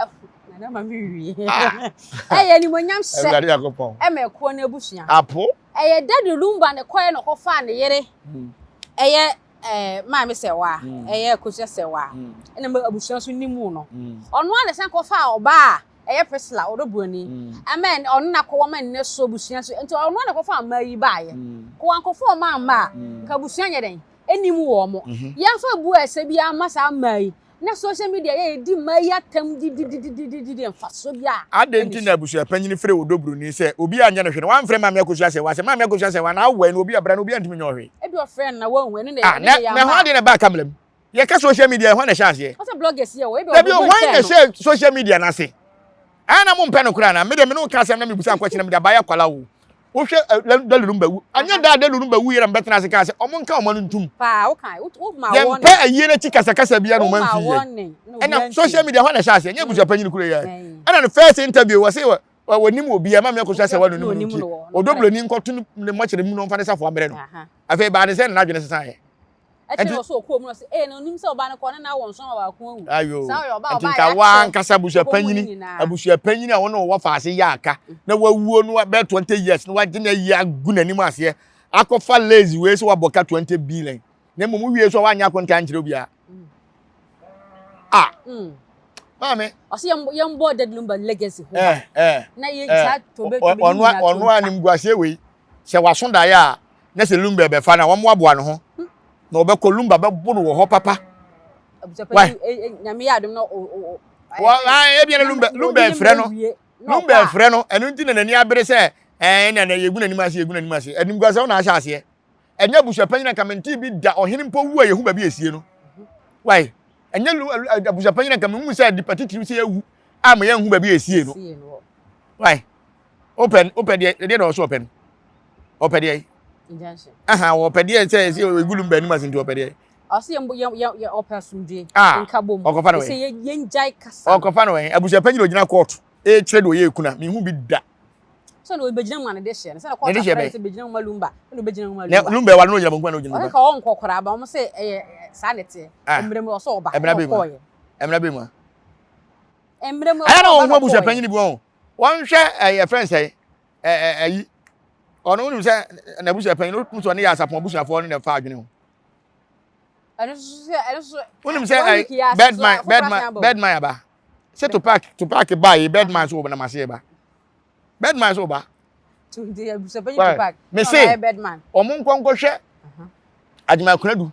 Nana ma mi wie. Ah. Ɛyɛ animonyam hyɛ. Ɛma ɛkoɔ no abusua. Apo. Ɛyɛ Daddy Lumba ne kɔɛ na ɔkɔfaa ne yere. Ɛyɛ ɛɛ maame sɛwa, ɛyɛ akosua sɛwa. Ɛna abusua nso nim no. Ɔno ara na ɛsan kɔfaa ɔbaa. Ɛyɛ Priscilla, ɔdɔ buroni. Ɛma ɛn ɔno na kɔwɔ ma nnɛ so abusua so. Nti ɔno na kɔfa mmaa yi baayɛ. Kɔ wankɔfa ɔmo amma a, nka abusua nyɛ dɛn? Ɛnim wɔn mo. Yɛnfa bu a ɛsɛ biara mma saa mmaa yi. Na social media yɛ yɛdi mmaa yi atɛm didididididi mfasoɔ biara Adɛn ɛnni nti so. na abusua panyin frɛ ɔdɔ buroni sɛ obi anyɛ no hwee na wamfrɛ Maame Akosua Sɛwa sɛ Maame Akosua Sɛwa na awɔ ɛno obi abra no obi antumi nyɛ ɔhwee. Ebi ɔfrɛ no na wanhu ɛno na Ah, ɛno na deɛ na yɛamma hwan a. deɛ na ɛbaa kamera mu? Yɛka social media ɛhɔ na ɛhyɛ aseɛ. Ɔsɛ bloggers yɛ wɔ ebi Dabi ɔmo hwan na nkyɛn no. ɛhyɛ social media no ase? Ɛna na mo mpɛ no koraa na me deɛ me ne wo ka asɛm na mebusa nkɔkye na mede abayɛ akwala wo. Wohwɛ Dalulu mba wu. Anyɛ da a Dalulu mba wu yɛ na mebɛtena ase kaa sɛ ɔmo nka ɔmo ano ntum. Paa wo kan wo ma wɔn. Yɛmpɛ ayie no akyi kasakasa biara na Wo ɔmo ma amfi yɛ. wɔn na obi Ɛna antie. social media hɔ na ɛhyɛ aseɛ. Nyɛ abusua panyin koro yɛ. Ɛna no first interview wɔ se wɔnim obi a maame akosua sɛ wɔn no nim no nti ɔdɔ buroni nkɔto ne mmɔkyerɛ mu na ɔmfa ne safoa mmerɛ no. Afei baa ne sɛ na n'adwene sesaeɛ. Ɛkyerɛ wɔ so ɔkɔɔ mu na ɔsɛ ee na onim sɛ ɔbaa no kɔ ne na awɔ nson ma baako awu. Ayo. Saa ɔyɛ ɔbaa Nti ɔbaa nka yɛ waa akyɛ ankasa abusua kɔkɔ mu panyini nyinaa. abusua panyini a wɔne wɔwɔ faase yɛ aka na wawuo no bɛyɛ 20 years na wagye no ayi agu n'anim aseɛ akɔfa lazy wei sɛ wabɔ ka 20 billion na mmom wowie so a woanyɛ akonta ankyerɛ obiara. Ah. Maame. Ɔsɛ yɛn yɛn bɔ Daddy Lumba legacy ho. Eh eh. Na yɛ saa tobe tobe Ɔno ɔno animguaseɛ wei sɛ waso daeɛ a na sɛ Lumba bɛfa no a wɔmmoaboa ne ho na ɔbɛkɔ Lumba bɛbo no wɔ hɔ papa. Why? Nyame yɛ adom na o o. Ebia na Lumba Lumba frɛ no Lumba frɛ no ɛno nti na n'ani abere sɛ ɛɛ na na yɛgu n'anim ase yɛgu n'anim ase animguaseɛ wo na ahyɛ aseɛ ɛnyɛ abusuapanyin anka mente bi da ɔhene mpo wu a yɛhu baabi esie no why ɛnyɛ abusuapanyin anka mehu sɛ nipa titiriw sɛ yɛwu a ma yɛnhu baabi esie no why wopɛ wopɛ deɛ deɛ na ɔso ɔpɛ no ɔpɛ deɛ aha ɔpɛ deɛ sɛ sɛ egu lumba anim ase nti ɔpɛ deɛ. Ɔsɛ yɛn yɛn yɛn yɛn ɔpɛ asomdwe. Ah nka bom. Ɔkɔfa no wɛ. Sɛ yɛn yɛn gyae kasa. Ɔkɔfa no wɛ abusuapanyin ogyina kɔɔto ekyerɛ deɛ ɔyɛ ekuna mihu bi da. Sɛ na ɔbɛgyina mu a ne de hyɛ no sɛ na Ne kɔɔto de hyɛ afrɛ bɛn? sɛ bɛgyina mu ma lumba ɛna ɔbɛgyina mu ma Na lumba. lumba ɛware no ogyina bonkum na ogyina Ɔne nifa. ka ɔnkɔ koraa ba wɔn sɛ ɛyɛ saa na ɛteɛ. Ah Mmerɛ mu ɔsɛ ɔba ɛmena ɛna bɛ mu a ɔkɔɔyɛ. ɛmena bɛ mu a. Mmerɛ mu Ɛyɛ ɔsɛ na ɔba wɔn ho na ɔkɔɔyɛ. abusuapanyin bi wɔn wɔnhwɛ ɛyɛ fɛn sɛ ɛɛ ɛyi ɔno wonim sɛ n'abusuapanyin no sɛ ɔne yɛ asapɔn abusuafoɔ no na ɛfa adwene ho. Ɛno nso sɛ ɛno nso Wonim sɛ ɛyi birdman birdman birdman aba sɛ Tupac Tupac ba yi birdman so wɔ nam aseɛ ba birdman so ba. Mese wɔn nkɔ nkɔhwɛ Agyeman Konadu.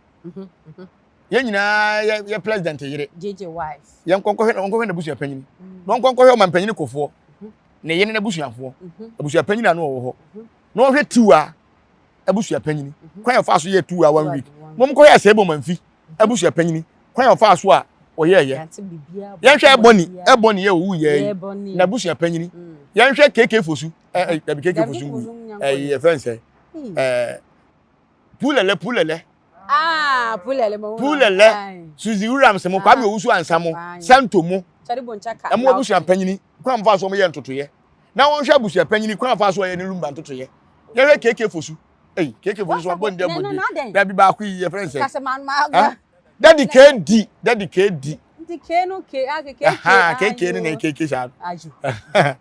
Yɛn nyinaa yɛ yɛ president yere. Yɛn nkɔ nkɔhwɛ nkɔhwɛ n'abusua panyin. Na wɔn nkɔ nkɔhwɛ ɔman panyin kofoɔ. Ne yere n'abusuafoɔ. Abusua panyin a na ɔwɔ hɔ. Na wɔhwɛ Tiwa abusua panyin. Kwan a ɔfa so yɛ Tiwa one week. Na wɔn nkɔhwɛ Asɛe Bomanfi abusua panyin. Kwan a ɔfa so a ɔyɛɛyɛ. Yɛnhwɛ Ebony Ebony yɛ owu yɛ yi. N'abusua panyin. Yɛnhwɛ KK Fosu. Ɛɛ dabi KK Fosu nwu. Ɛɛ yɛ fɛn sɛ. Ɛɛ Pulɛlɛ pulɛlɛ. Ah, pulɛlɛ mo. Pulɛlɛ. Suzy Williams mo, Kwame Owusu Ansa mo, Santo mo. Ɛmo abusua panyini kwan fa so wɔn yɛ ntotoyɛ. Na wɔn hwɛ abusua panyini kwan fa so wɔyɛ ne lumba ntotoyɛ. Yɛhwɛ KK Fosu. Ei, KK Fosu so abɔ ndɛ bɔ di. Dabi baako yi yɛ fɛn sɛ. Daddy KD, Daddy KD. Nti K no K, ah K K. Aha, KK no na KK saa. Ajo.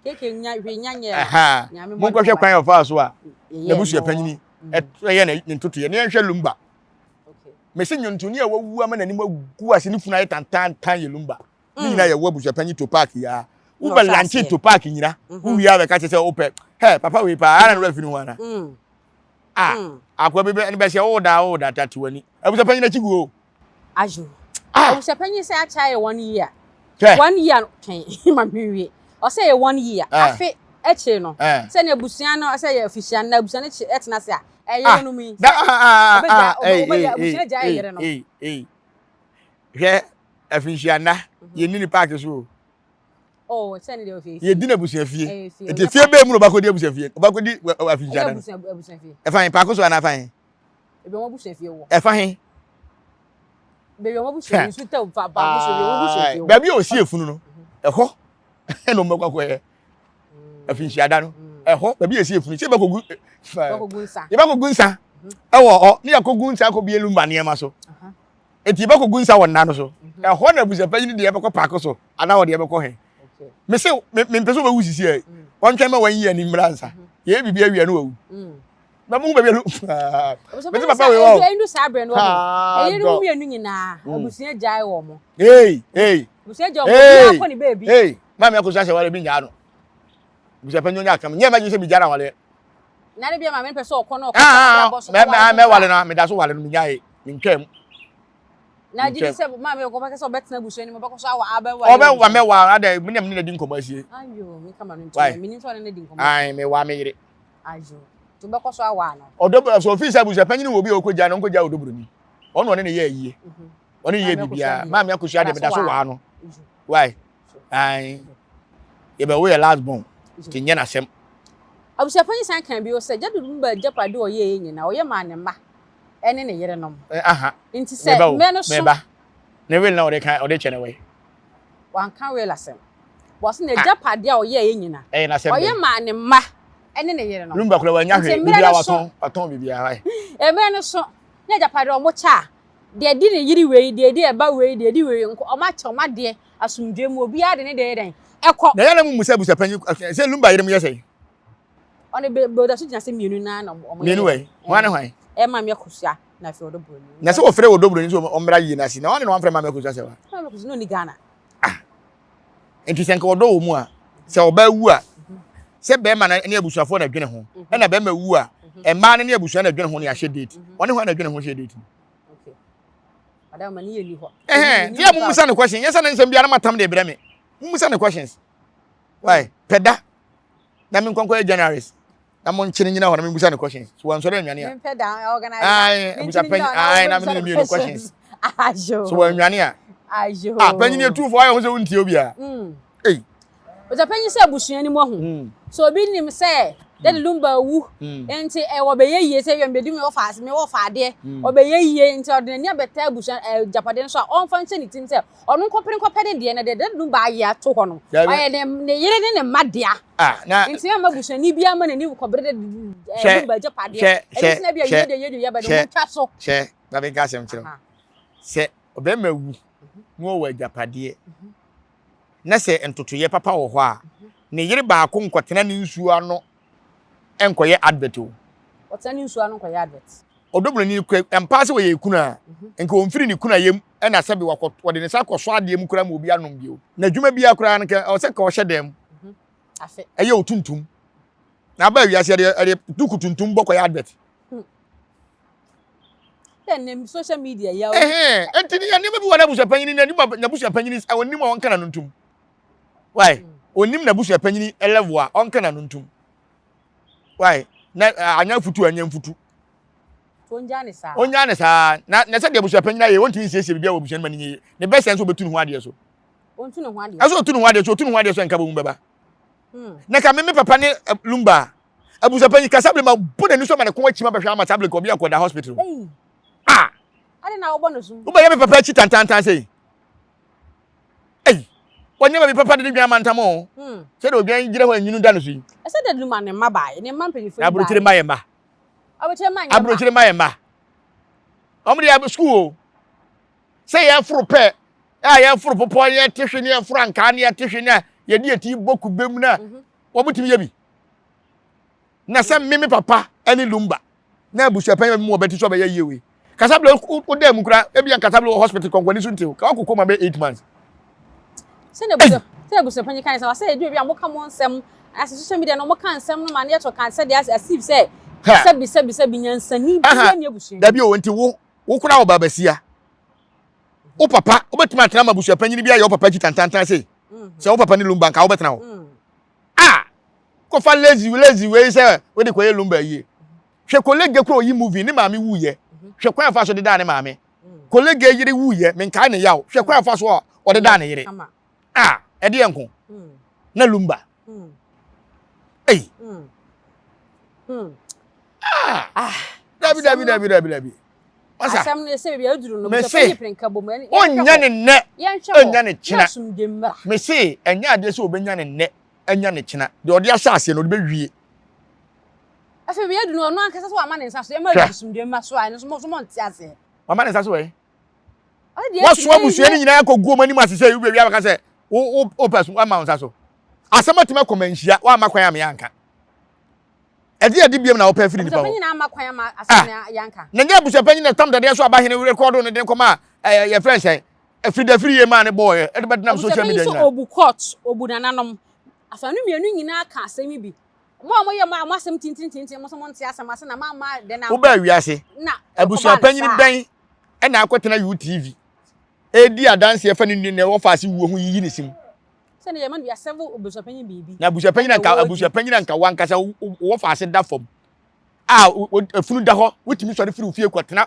KK nya hwe nya nyɛ. Monkɔhwɛ kwan a ɔfaa so a n'abusua panyini ɛyɛ ne ntotoeɛ na yɛnhwɛ Lumba. Mese nnwontoni a wawu ama n'anim agu ase ne funu ayɛ tantantan yɛ Lumba. Ne nyinaa yɛwɔ abusua panyin to park yi a. Wobɛ lanche to park nyina. Wowie a bɛka kyerɛ sɛ wopɛ. Hɛ, papa wei paa, ara na wura fi ne ho ana? Ah, akoa bi bɛ ne bɛhyɛ wo da wo da tate w'ani. Abusua panyin akyi gu o. Ayo. Ah. Abusua panyin sɛ akyɛ ayɛ one year. One year twɛn ma me nwie. Ɔsɛ yɛ one year. Eh. Afe akyire no. Eh. Sɛ ne abusua no sɛ yɛ official na abusua no ɛtena ase a ɛyere no mu yi. Da ah ah ah. Ɔbɛgya abusua gya ɛyere no. Hwɛ afinhyia nna yɛnni ne paaki so o. Oh, sɛ ne deɛ ofie. Yɛdi no abusua fie. Nti fie bɛɛ mu na ɔbɛkɔdi abusua fie. Ɔbɛkɔdi afinhyia nna no. Ɛfa he paako so anaa ɛfa he? Ebi wɔn abusua fie wɔ. Ɛfa he? Baabi wɔn abusua nsu tɛ fa paako so ebi wɔn abusua fie wɔ. Baabi a osi efunu no, ɛhɔ ɛna wɔn bɛkɔ akɔyɛ afinhyia da no. Ɛhɔ baabi a esi efunu sɛ yɛbɛkɔgu yɛbɛkɔgu nsa ɛwɔ hɔ ne yɛkɔgu nsa akɔbie lumba nneɛma so. Eti yɛbɛkɔgu nsa wɔ nna no so. Ɛhɔ na abusuapanyin deɛ bɛkɔ paako so anaa ɔde ɛbɛkɔ he. Mese mempɛ sɛ wobɛwu sisi ɛ. Wɔntwɛn ma wɔnyi ani mmra nsa. Yɛyɛ biribi awia no wawu. Na mo baabi alo. Mese papa wei wɔ. Ɛndu saa berɛ no wɔ. Ɛyere no mmienu nyinaa abusua gyae wɔ mo. Hey hey. Abusua gyae wɔ mo. Obiara kɔ ne baabi. Hey maame akosua sɛ wale bi nyaa no. Abusuapanyin ɔnyɛ akam. Nyɛ mɛgye sɛ bi gya na wale. Na ne bia maame pɛ sɛ ɔkɔ na ɔkɔ ah, bɔ so. Mɛ mɛ wale no meda so wale no menyae mentwaa mu. Na gye di sɛ maame ɔkɔ bɛkɛ sɛ ɔbɛtena abusua no mu ɔbɛkɔ so awa abɛwa. Ɔbɛwa mɛwa ada me na me ne di nkɔmmɔ asie. Ayo me kama no nti me nim sɛ ɔne ne di nkɔmmɔ. Ai me wa me yere. Ayo to bɛkɔ so awa no. Ɔdɔ so ofi sɛ abusua panyin wɔ obi a ɔkɔ gya no nkɔ gya ɔdɔ buroni. Ɔno ɔne ne yɛ ayie. Ɔne yɛ biribiara. Maame akosua de meda so waa no. Why? Ae. Yɛbɛwo yɛ last born. Nti nyɛ n'asɛm. Abusuapanyin san kaa bio sɛ, Jadud mma agyapade a ɔyɛeɛ nyinaa, ɔyɛ maa ne mma ne ne yerenom. Eh, aha. Nti sɛ Meba o, mmɛ no so. meba. Ne will na ɔde ka, ɔde kyɛ no wai. Wanka will asɛm. Wɔse n'agyapade a ɔyɛeɛ nyinaa, Ɛyɛ n'asɛm ɔyɛ bɛn? maa ne mma ne ne yerenom. Lumba koraa wannya Nti hwee, mmerɛ biribiara no so. watɔn, watɔn biribiara wai. Mmerɛ no so, ne agyapade a wɔkyɛ a, deɛ ɛdi ne yere wei, deɛ ɛdi ɛba wei, deɛ ɛdi wei, nko, wɔakyɛ wɔn adeɛ asomdwoeɛ mu, obiara de ne deɛ yɛ dɛn? Ɛkɔ. Na yɛn na mo mu sɛ abusuapanyin, sɛ Lumba yerem yɛ sɛn? Ɔno bɛ bɛ ɔda so gyina sɛ mmienu naa na wɔn yɛ. Mmienu wɛ? Hwan ne hwan? Ɛyɛ Maame Akosua na afei Ɔdɔ Buroni. Na sɛ wɔfrɛ Ɔdɔ Buroni sɛ ɔmmra yie no ase na wɔn ne na wɔamfrɛ Maame Akosua sɛ wa? Maame Akosua na ɔni Ghana. Ah. Nti sɛ nka ɔdɔ wɔ mu a, sɛ ɔbaa wu a, sɛ bɛrima no ne abusuafoɔ na dwene ho, ɛna bɛrima wu a, mmaa no ne abusua na dwene ho ne ahyɛ date. Ɔne hwan na dwene ho hyɛ date? Okay. Madam, ma ne yɛ ni hɔ. Ɛhɛn, nti a mo musa no question, nyɛ sɛ ne nsɛm biara matam de brɛ me. Mo musa no questions. Why? Pɛ da. Na me nkɔnkɔ yɛ Januaries. Na mo nkyene nyina hɔ na me musa no questions. So wɔnsɔre anwane a. Mempɛ da organize. Aye, abusa panyin. Aye, na me ne mmienu questions. Ajo. So wɔanwane a. Ajo. Ah, panyin etu fo ayɛ ho sɛ wontie obi a. Mm. Ei. Ɔsɛ panyin sɛ abusua no mu ahu. Mm. So obi nim sɛ Daddy Lumba awu. Mm. Nti eh, wɔbɛyɛ yie sɛ wia mebɛdi me wɔfa ase me wɔfa adeɛ. Mm. Ɔbɛyɛ yie nti ɔde n'ani abɛta abusua eh, agyapadeɛ no so a ɔmfa nhyɛ ne tirim sɛ ɔno nkɔpere nkɔpɛ ne deɛ na deɛ Daddy Lumba ayɛ ato hɔ no Dabi. ɔyɛ ne ne yere ne ne mma dea. Ah, na Nti ɛmma busuani biara mma n'ani nkɔbere Daddy eh, Hwɛ, Lumba agyapadeɛ. hwɛ, Ɛno hwɛ, nti na bi a hwɛ, yie deɛ yie deɛ yɛbɛ no hwɛ. wɔntwa so. Hwɛ, na menka asɛm kyerɛ wo. Aha. Sɛ ɔbarima wu na ɔwɔ agyapadeɛ na sɛ ntotoeɛ papa wɔ hɔ a, ne yere baako nkɔtena ne nsuo ano nkɔyɛ advert o. Ɔtena ne nsuo ano nkɔyɛ advert. Ɔdɔbroni kura mpaa sɛ ɔyɛ ekunu a, nka ɔmfiri ne kuna yam ɛna sɛbe wakɔ wɔde ne nsa akɔsɔ adeɛ mu koraa ma obi anom bio. N'adwuma biara koraa no nka ɛwɔ sɛ nka ɔhyɛ dan mu. Afe. Ɛyɛ otuntum. Na aba wiase ɛde ɛde duku tuntum bɔ kɔyɛ advert. Ɛnɛ social media yɛ. Ɛhɛn eti ni nneɛma bi wɔ n'abusua panyin na nipa n'abusua panyin a onim a ɔnka n'ano ntum. Why? Onim n'abusua panyin level a ɔnka n'ano ntum. Why? Na anya futu anya mfutu. Onyaa ne saa. Onyaa ne saa. Na na sɛ deɛ abusua panyin ayɛ wɔntumi nsiesie biribi a wɔ abusua no ma ne nyɛ yie. Ne bɛsɛn nso obetu ne ho adeɛ so. Ontu ne ho adeɛ. Ɛso otu ne ho adeɛ so otu ne ho adeɛ so nka bɔ mu bɛba. Na ka me me papa ne eh, lumba abusuapanyin kasabere ma bɔ n'ani so ma ne kɔn akyi ma bɛhwɛ ama sabere ka obi akɔda hospital. Ah! Ade na wobɔ no so. Wobɛyɛ me papa akyi tantantan sei. Ei! Wɔnyɛ ma me papa de ne dwan amantam o. Hmm. Sɛ de odwan gyina hɔ anyinu da no so yi. Ɛsɛ dɛ lumba ne mma bae, ne mma mpanyinfo yi bae. Aburokyire mma yɛ mma. Aburokyire mma nyɛ mma. Aburokyire mma yɛ mma. Wɔn de yɛ sukuu o. Sɛ yɛforo pɛ a yɛforo popɔ ne yɛte hwe ne yɛforo ankaa ne yɛte hwe ne a yɛde yɛti bɔ kube mu na mhm. wɔn tumi yɛ bi na sɛ me me papa ne lumba na abusuapɛn mu wɔbɛti so ɔbɛyɛ yie wei kasabla wo dan mu kura ebi yan kasabla wɔ hospital kɔnkɔni so ntew ka wakɔ kɔma bɛ 8 months. Sɛ abusuapanyin kan sɛ wasɛ edu ebi a mo ka mo nsɛm asɛ social media na mo ka nsɛm no ma ne yɛ to kan sɛ deɛ as if sɛ sɛbi sɛbi sɛbi nyansani bi ne abusua. Dabi o nti wo wo kora wɔ babasia wo papa wobɛtumi atena ma abusuapanyin bi ayɛ wo papa akyi tantantan sei mhm. sɛ wo papa ne lumba nka wobɛtena hɔ mm. a kɔfa lazy lazy wei sɛ wode kɔyɛ lumba yie hwɛ kolege kora oyi movie ne maame wuyɛ mhm. hwɛ kwan afa so de daa ne maame mm. kolege yere wuyɛ menkae ne yaw hwɛ kwan afa so a ɔde daa ne yere a ɛde yɛ nko mm. na lumba ei ah dabi dabi dabi dabi dabi masa asɛm no sɛ baabi a aduru no mese ɔnya ne nnɛ ɔnya ne kyena mese ɛnyɛ adeɛ sɛ ɔbɛnya ne nnɛ ɛnya ne kyena deɛ ɔde ahyɛ aseɛ no ɔde bɛwie. Afei baabi aduru no ɔno ankasa sɛ wama ne nsa so yɛma asomdwe mma so a ɛno nso mo nte aseɛ. Wama ne nsa so ɛ waso abusua no nyinaa kɔ guo mu anim ase sɛ wobɛwie abɛka sɛ wopɛ so wama wo nsa so asɛm atumi akɔ manhyia woama kwan a meanka ɛde adi biam na wopɛ afiri nipa hɔ ah, na nyɛ abusuapanyin na tam dadeɛ so abahene rekɔdo no de kɔma yɛfrɛ sɛn afiri yie maa ne bɔɔyɛ ɛde bɛdenam social media nyinaa obu court obu nananom afanu mmienu nyinaa ka asɛm bi mo a moyɛ mo a mo asɛm tintintintin mo nso mo nte asɛm ase na mo ama dɛn na wobaa wiase abusuapanyin bɛn ɛna akɔtena UTV ɛredi adanseɛ fa ne nua na ɛwɔ faase wuo ho yiyi ne sim sɛne yɛma no yɛasɛvo abusuapanyin biribi na abusuapanyin anka abusuapanyin anka wankasa wɔ faase da fam a efunu da hɔ wotumi sɔre firi ofie kɔtena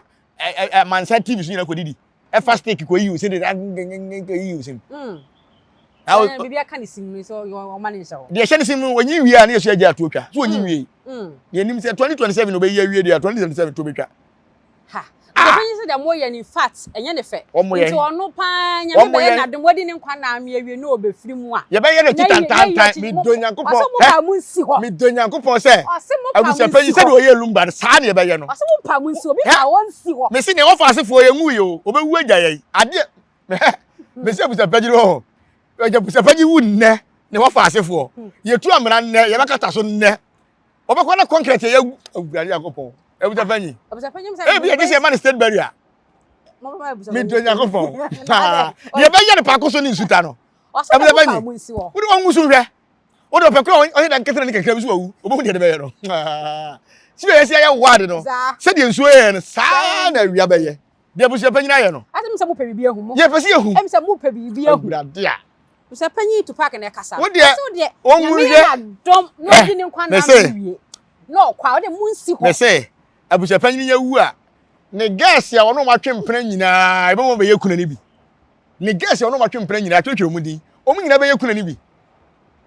amansan TV so nyina kɔdidi ɛfa steak kɔ yiyi wo de kɔ yiyi wo sim biribi aka ne sim no sɛ ɔma ne nhyɛ hɔ deɛ ɛhyɛ ne sim no ɔnyi wie a ne yɛsɛ agya atuo twa so ɔnyi wie deɛ nim sɛ 2027 na ɔbɛyi awie deɛ 2027 to bɛtwa Ha. Ɔpanyin sɛ deɛ moyɛ no in fact ɛnyɛ ne fɛ. Nti ɔno paa nyame bɛyɛ n'adom wadi ne nkwa na ame awie na ɔbɛfiri mu a. Yɛbɛyɛ no ti tantantan. Medɔ Nyankopɔn. Ɔsɛ mo pa mo nsi hɔ. Medɔ Nyankopɔn sɛ. Ɔsɛ mo pa mo nsi hɔ. Abusuapanyin sɛdeɛ ɔyɛ Lumba no saa na yɛbɛyɛ no. Ɔsɛ mo pa mo nsi hɔ. Obi pa wɔn nsi hɔ. Mesi nea wɔfa asefoɔ yɛ nwu yɛ o. Ɔbɛwu agya yɛn. Adeɛ mesi abusuapanyin hɔ. Abusuapanyin wu nnɛ na wɔfa asefoɔ. Yɛtu amena nnɛ yɛbɛkata so nnɛ. Ɔbɛkɔ na concrete yɛ awurade Nyankopɔn. Abusuapanyin. Ebi yɛ sɛ ɛma no state barrier. Medɔ Nyankopɔn. Deɛ ɛbɛyɛ no paako so ne nsuta no. Abusuapanyin. Wode wɔn ngu so nhwɛ. Wode ɔpɛ kora ɔyɛ da nketena ne kakra bi so wawu. Obehu deɛ de bɛyɛ no. Si bɛyɛ sɛ yɛ wade no. Sɛdeɛ nsuo yɛ no saa na awia bɛyɛ. Deɛ abusuapanyin ayɛ no. Asɛ sɛ mopɛ biribi ahu mo. Yɛpɛ sɛ yɛhu. Ɛm sɛ mopɛ biribi ahu. Awurade a. Abusuapanyin tu park na ɛkasa. Wo deɛ wɔn mu nhwɛ. Nyame dɔm na ɔdi ne nkwa na ama wie. Na ɔkɔ a ɔde mu nsi hɔ. Mese abusuapanyin yɛ wu a ne gɛɛse a wɔn atwe mpena nyinaa ebe wɔn bɛyɛ kuna ne bi. Ne gɛɛse a wɔn atwe mpena nyinaa atwerɛtwerɛ wɔn din. Wɔn nyinaa bɛyɛ kuna ne bi.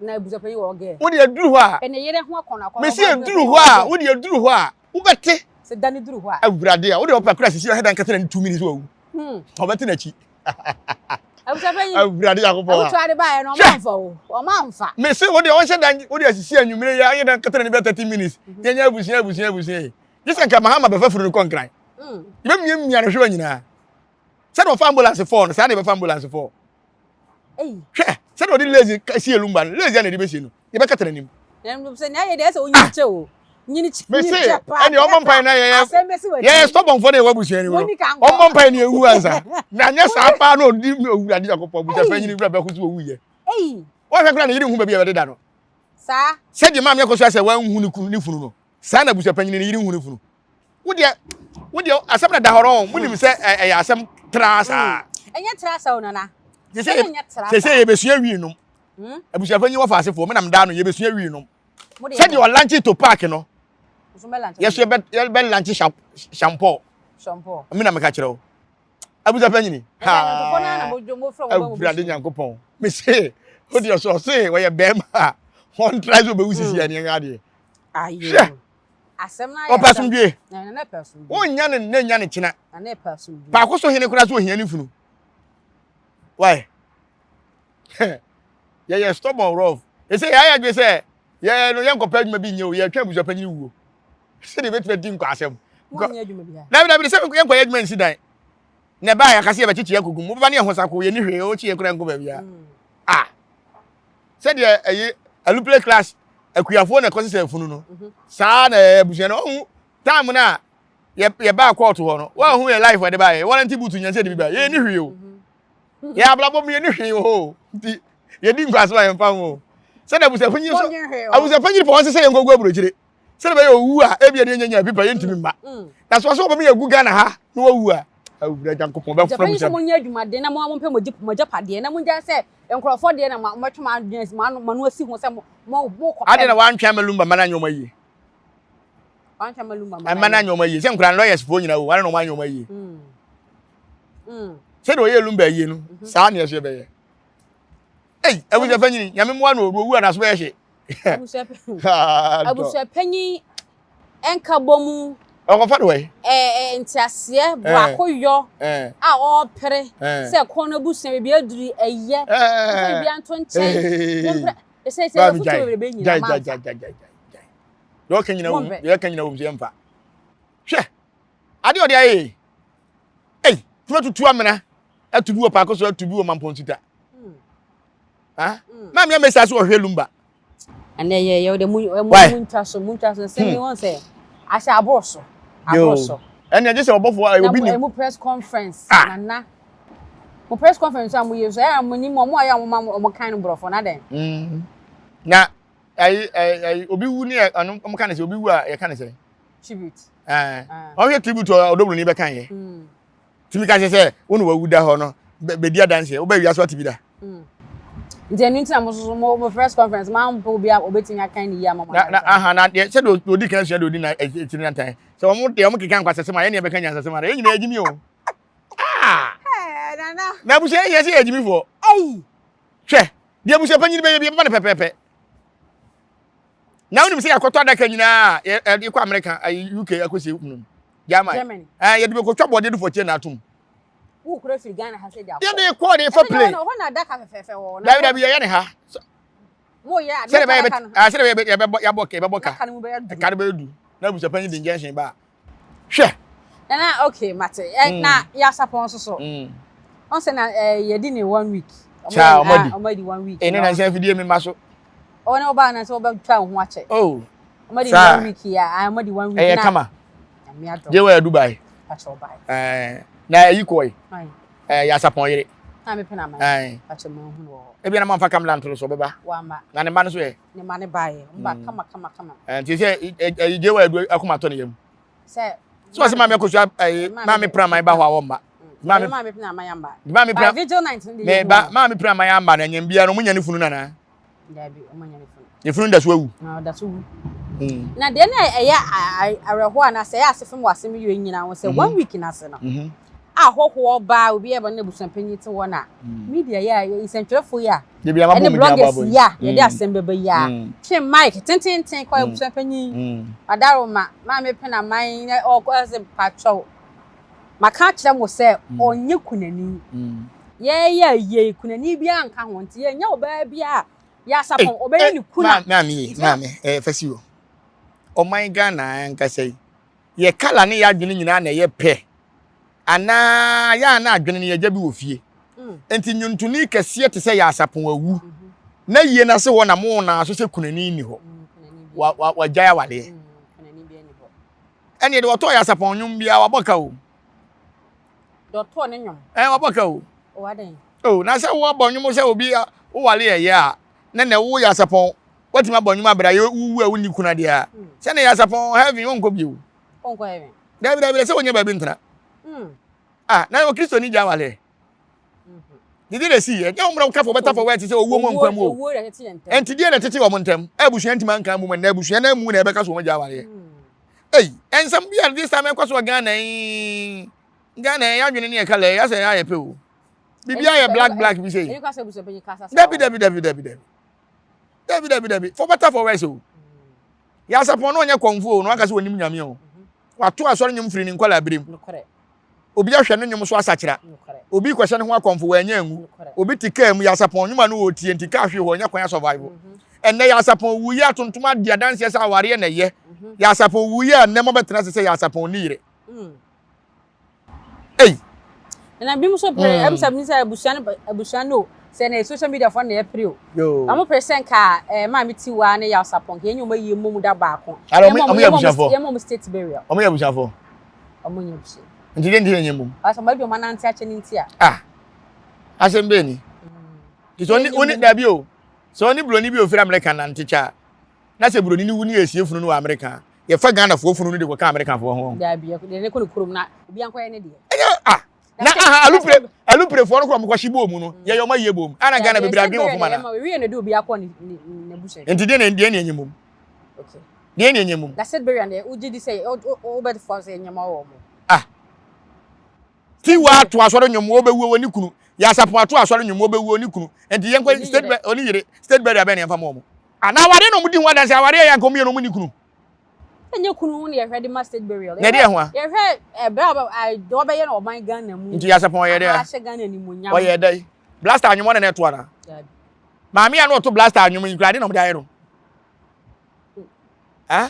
Na abusuapanyin wɔ gɛɛ. Wo deɛ duru hɔ a. Ɛne yere ho akɔnɔ akɔnɔ. Mese duru hɔ a wo deɛ duru hɔ a wobɛte. Sɛ da no duru hɔ a. Awurade a wode ɔpɛ kora sisi ɔhɛ da nkɛtɛ na 2 minutes wawu. Hmm. Ɔbɛte n'akyi. Awurade Nyankopɔn a. Abutu ade baeɛ no ɔma nfa o. Ɔma nfa. Mese wode ɔnhyɛ dan wode asisi anwummere yɛ ayɛ dan nkɛtɛ na ne bɛ 30 minutes. Mhm. Yɛnyɛ abusua abusua abusua yi. Gye sɛ nka Mahama bɛfa funu no kɔ nkran. Mm. Yɛbɛmiamia no hwɛ nyinaa. Sɛdeɛ ɔfa ambulance fɔɔ no saa na yɛbɛfa ambulance fɔɔ. Hwɛ sɛdeɛ ɔde lazy sie lumba no lazy a na yɛde bɛsie no yɛbɛkata n'anim. Mese ɛne ɔmɔ mpae na yɛyɛ yɛyɛ stubborn fo na yɛwɔ abusua ni mu no ɔmɔ mpae na ewu ansa na nyɛ saa paa na ɔdi owurade Nyankopɔn abusua panyin wura bɛko so owu yɛ wɔhwɛ kora ne yere hu baabi a yɛbɛdeda no. Saa. Sɛdeɛ maame akɔsua sɛ wanhu ne kunu ne funu no, saa na abusuapanyin ne yere nhu ne funu. Wo deɛ, wo deɛ asɛm na da hɔ no, mo nim sɛ ɛyɛ asɛm traa saa. Ɛnyɛ traa saa o nana. Sɛ sɛ yɛbɛsua wii nom. Hmm? Abusuapanyin wɔ faasefoɔ, me na meda ano, yɛbɛsua wii nom. Sɛdeɛ ɔlanche to park no, yɛso yɛbɛ lanche shampoo. Me na meka kyerɛ wo. Abusuapanyin, haa, Awurade Nyankopɔn, mese, wo deɛ sɛ ɔse wɔyɛ bɛrima a, wɔntra sɛ ɔbɛwu sisi a neɛ adeɛ. Hwɛ, ɔpɛ asomdwie. Wonnya ne nnɛ nya ne kyena. Paako so hene koraa so ohia ne funu. Why? Yɛyɛ stubborn rough. Ɛsɛ yɛayɛ adwene sɛ yɛ no yɛnkɔpɛ adwuma bi nyɛ o, yɛtwɛn abusuapanyin wuo. Sɛdeɛ yɛbɛtumi adi nkɔ asɛm. Dabi dabi sɛ yɛnkɔyɛ adwuma nsi dan. Na ɛbaa yɛaka sɛ yɛbɛkyekye yɛn kogum. Mobɛba ne yɛn ho sako, yɛnni hwee, wokye yɛn koraa nkɔ baabiara. Ah! Sɛdeɛ ɛyi alupile class akuafoɔ na ɛkɔsesa afunu no, saa na ɛyɛ abusua no. Ɔhu time no a yɛbaa kɔɔto hɔ no, wɔahu yɛ life wɔde baeɛ, warranty boot nyɛ sɛ de bi baeɛ, yɛnni hwee o. Yɛn abrabɔ mu yɛnni hwee wɔ hɔ o. Nti yɛdi nkwasɛm a yɛmfa ho o. Sɛdeɛ abusuapanyin nso, abusuapanyin pɔ wɔn sɛ sɛ yɛnkɔgu aburokyire. Sɛdeɛ bɛyɛ owu a ebi ɛde nyanya pipa yɛntumi mma. Na so ɔsɛ wɔbɛma yɛgu Ghana ha na wawu a, awura Nyankopɔn bɛfrɛ mu sɛ. Monyɛ adwumaden na mo a mompɛ mo agyapadeɛ na mongyae sɛ nkurɔfoɔ deɛ na mobɛtwe mo adwene asi mo ano asi ho sɛ mokɔpɛ. Adɛn na wantwe ama Lumba mma no anyɛ wɔn ayie? Wantwe ama Lumba mma no anyɛ wɔn ayie. Sɛ nkura lawyers foɔ nyinaa o, wɔn na wɔn anyɛ wɔn ayie. Sɛdeɛ ɔyɛ Lumba ayie no, saa na ɛso yɛbɛyɛ. Ei, abusuapanyin, nyame mmoa no owu a n'aso bɛyɛ hye. Abusuapanyin nkabɔ mu. Ɔkɔfa no wɛ. Ɛɛ nteaseɛ baako yɔ a ɔrepere sɛ kɔn no abusua baabi aduru ɛyɛ. Nfa biribi anto nkyɛn. Mompere ɛsɛ sɛ yɛfoto bebrebe nyinaa manfa. Gyae gyae gyae gyae. Deɛ ɔka nyina wom, deɛ ɔka nyina wom sɛ yɛmfa. Hwɛ, adeɛ ɔde ayɛ yi. Ei, tuma tutu amena, atu bi wɔ paako so, atu bi wɔ mampɔnsuta. Ah, maame amesa so ɔhwɛ lumba. Ɛnna yɛ yɛ de mu mu mu ntwa so mu ntwa so nsɛm yi wɔn sɛ ahyɛ aboro so aboro so. Ɛnna gye sɛ ɔbɔfo a obi nim. Na mu press conference ah. Nana mo press conference a mo yɛ so ɛyɛ mo nim wɔn a yɛ a wɔn ma wɔn kan no borɔfo na dɛn. Mm. Na ayi ayi obi wu ne ɔno wɔn ka ne sɛ obi wu a yɛ ka ne sɛ. Tribute. Ɛɛ ɔhwɛ tribute a ɔdɔwuroni bɛ kan yɛ. Tumi ka kyerɛ sɛ wo na wawu da hɔ no bɛdi adanseɛ wobɛ wiase wate bi da. Mm. Nti ɛno nti na mo soso mo mo press conference maa mpɛ obi a obetumi akan ne yie ama mo. Na na aha na deɛ sɛ deɛ odi kan sua deɛ odi na akyiri na ntan sɛ wɔn deɛ wɔn keka nkwasasɛm a yɛn deɛ bɛka nyansasɛm ara yɛn nyinaa yɛ gyimi o. Ah! Nana. Na abusua yɛ sɛ yɛ gyimifoɔ. Ɛyi. Hwɛ deɛ abusua panyin bɛyɛ bi ɛbɛba no pɛpɛɛpɛ. Na wonim sɛ yɛakɔtɔ adaka nyinaa yɛde kɔ Amerika ayi UK akɔsie no Germany. Ɛɛ yɛde bɛkɔtwa bɔdeɛ de fɔkyɛ na atom. Wokura firi Ghana ha sɛ de akɔ. Yɛde kɔ de fa plane. Ɛhɔ na adaka fɛfɛɛfɛ wɔ. Dabi dabi yɛyɛ ne ha. Mo yɛ ade sɛde bɛyɛ sɛde bɛyɛ yɛbɛbɔ yɛabɔ ka yɛbɛbɔ ka. Ka no mu bɛyɛ du. Ka no bɛyɛ du. Na abusuapanyin de injection ba. Hwɛ. Nana okay mate. Mm. Na yasapɔn nso so. Mm. Ɔn sɛ na eh, yɛdi ne one week. Kyaa ɔmo adi. Ɔmo adi one week. Ɛne na nsɛn fidie mi ma so. Ɔne ɔbaa na sɛ ɔbɛtwa wo ho akyɛ. Oh. Ɔmo adi one week ya. Ah, ɔmo adi one week. Ɛyɛ kama. Nyame adom. Gye wɔ Dubai. Pakyɛ ɔbaa. Ɛɛ na ɛyi kɔe. Ɛɛ yasapɔn yere. Na me pena ma. Ɛɛ. Pakyɛ mo ahunu wɔ hɔ. Ebi na mo anfa kamla ntoro so ɔbɛba. Wama. Na ne mma no so yɛ. Ne mma ne baeɛ. Ɔmo ba kama kama kama. Ɛɛ nti sɛ ɛyi gye wɔ adu akoma tɔ ne yam. Sɛ. So ɔsɛ maame akosua ɛyi maame pena man ba hɔ a wɔmma. Maame maame pena man amba. Maame pena. By vigil night no de yɛ. Ba maame pena man amba na nyɛ bia no mo nya ne funu nana. Dabi ɔmo nya ne funu. Ne funu da so awu. Na ɔda so wu. Na deɛ na ɛyɛ awerɛhoɔ anaasɛ ɛyɛ ase fam wɔ asɛm yi nyinaa ho sɛ one week na ase no a hɔhoɔ baa obi ɛbɔ ne abusuapanyin te hɔ na media yi a nsɛntwerɛfoɔ yi a ɛne bloggers yi a yɛde asɛm bɛba yi a twe mic tententen kɔ abusuapanyin adaroma maame pena man ɔkɔ ɛsɛ patwɔw maka akyerɛ mo sɛ ɔnyɛ kunani yɛyɛ ayie kunani biara nka ho nti yɛnyɛ ɔbaa biara yɛ asapɔn ɔbɛyɛ ne kuna. Maame yi maame ɛyɛ fɛsi o ɔman Ghana ankasa yi yɛ kala ne yɛ adwene nyinaa na ɛyɛ pɛ anaa yɛ a na adwene no yɛgya bi wɔ fie mm. nti nnwontoni kɛseɛ te sɛ yɛ asapɔn awu mm-hmm. na yie no ase hɔ na mo na so sɛ kunani nni hɔ mm, wagyae awareɛ mm, ɛneɛ de wɔtɔɔ yɛ asapɔn nnwom biara wabɔ ka o Dɔtɔɔ ne nnwom. Ɛɛ wabɔ ka o. O adɛn? O na sɛ woabɔ nnwom sɛ obi wowale ɛyɛ a na na woyɛ asapɔn. Watumi abɔ nnwom abere a wowu a wonni kuna deɛ a, sɛnea yɛ asapɔn heaven wonkɔ bio. Wonkɔ heaven. Dabi dabi sɛ wonya baabi ntena. Ah, na yɛ Kristoni gya awale. Didi na esi yɛ, nyɛ wɔn na wɔka fɔ bɛta fɔ wɛte sɛ owuo mu nkwa mu o. Ɛnti deɛ na ɛtete wɔn ntam. Abusua ntoma nka mu na abusua na mu na ɛbɛka so wɔn gya awaleɛ. Ei, ɛnsɛm bi a this time ɛkɔ so wɔ Ghana yi. Ghana yɛ adwene ne yɛ kala yɛ asɛ yɛ ayɛ pɛ o. Biribi ayɛ black black bi sɛ yi. Dabi dabi dabi dabi dabi. Dabi dabi dabi. For better for worse o. Yɛ asapɔn no ɔnyɛ kɔnfo o na waka sɛ onim nyame o. Wato asɔre nnwom firi ne nkwadaa berem. Obi ahwɛ ne nnwom so asakyera. Obi kɔhyɛ ne ho akɔmfo wanya anwu. Obi te kaa mu yɛ asapɔn nnwom a no ɔtie nti kaa hwee hɔ ɔnya kwan asurvive. Ɛnnɛ yɛ asapɔn wuiɛ atontom adi adanseɛ sɛ awareɛ na ɛyɛ. Yɛ asapɔn wuiɛ a nnɛ mobɛtena ase sɛ yɛ asapɔn ni yere. Ei. Na bi nso pere ɛm sɛ sɛ abusua no abusua no sɛ na social media fo na ɛpere o. Ɔmo pere sɛ nka ɛɛ maame Tiwa ne Yaw Sapɔn nka yɛnyɛ ɔmo ayie mmom da baako. Ara ɔmo ɔmo yɛ abusuafo. Yɛma ɔmo state burial. Ɔmo yɛ abusuafo. Ɔmo nyɛ abusua. Nti deɛ nti na ɛnyɛ mmom. Asɛ ɔmo adi ɔmo anante akyɛ ne nti a. Ah asɛm bɛɛ ni. Nti sɛ ɔne ɔne dabi o sɛ ɔne buroni bi ofiri Amerika nante kyɛ a na sɛ buroni no wu ne yɛsie funu no wɔ Amerika a yɛfa Ghanafoɔ funu no de kɔka Amerikafoɔ ho. Dabi yɛde ne kɔ ne kurom na obi ankɔyɛ ne deɛ. Ɛnyɛ ah na aha alupre aluprefoɔ no kora ɔmo kɔhye bɔɔ mu no yɛyɛ ɔmo ayie bɔɔ mu ana Ghana bebree adwene wɔ fom ana. Ewie na de obi akɔ ne ne n'abusua. Nti deɛ na deɛ na ɛnyɛ mmom. Okay. Deɛ na ɛnyɛ mmom. Na sɛ burial deɛ wogye di sɛ wobɛfɔ sɛ ɛnyɛ ma wɔ mo. Ah. Tiwa ato asɔre nnwom wɔbɛwuo wɔ ne kunu. Yasapɔn ato asɔre nnwom wɔbɛwuo ne kunu. Nti yɛnkɔ state ɔne yere state burial bɛn na yɛmfa ma wɔn. Ana awareɛ na wɔn di ho adanse awareɛ yɛ anka wɔn mmienu wɔn ne kunu. Ɛnyɛ kunu ho na yɛhwɛ de ma state burial. Na ɛdeɛ ho a? Yɛhwɛ ɛbrɛ a deɛ wɔbɛyɛ no ɔman Ghana mu. Nti Yasapɔn ɔyɛ dɛ a? Ahyɛ Ghana animuonyam. Ɔyɛ dɛ. Blaster anwom ɔna na ɛto ana? Dabi. Maame a na ɔto blaster anwom yi koraa ade na wɔde ayɛ no. Ah?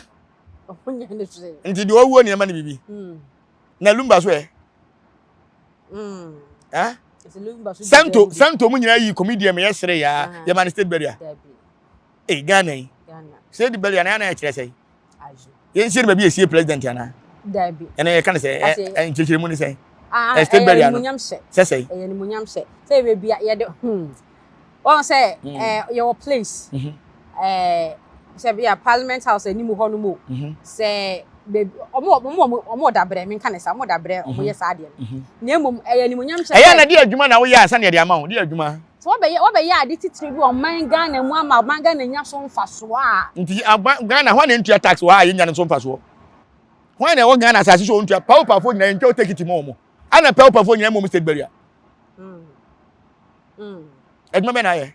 Ɔnyɛ ne hwee. Nti deɛ ɔwuo nneɛma no biribi. Na lumba so ɛ? Ah? Santo Santo mu nyinaa yi comedian meyɛ sere yaa yɛ ma no state burial. Ei Ghana yi. State burial na na ɛkyerɛ sɛ. Yɛnsie no baabi yɛsie president anaa? Dabi. Ɛna yɛka no sɛ nkyerɛkyerɛ mu ne sɛn? Ah, state burial no. Sɛ sɛn? Ɛyɛ animuonyam hyɛ. Sɛ yɛ baabi a yɛde hmm. Wɔn sɛ ɛɛ yɛwɔ place. Ɛɛ sɛ bi a parliament house anim hɔ nom o. Sɛ baabi ɔmo ɔmo ɔmo wɔ dabrɛ menka ne sa ɔmo wɔ dabrɛ ɔmo yɛ saa adeɛ no. Na mmom ɛyɛ animuonyam hyɛ. Ɛyɛ na de adwuma na woyɛ ansa na yɛde ama wo de adwuma. Sɛ wɔbɛyɛ wɔbɛyɛ ade titire bi wɔ ɔman Ghana mu ama ɔman Ghana nya so mfasoɔ a. Nti aban Ghana hwan na ntua tax wɔ ha a yɛnya no so mfasoɔ? Hwan na ɛwɔ Ghana asase so ɔntua? Pawpafoɔ nyinaa yɛntwa wo tekiti ma wɔn. Ana pawpafoɔ nyinaa mmom state barrier? Adwuma bɛn na ayɛ?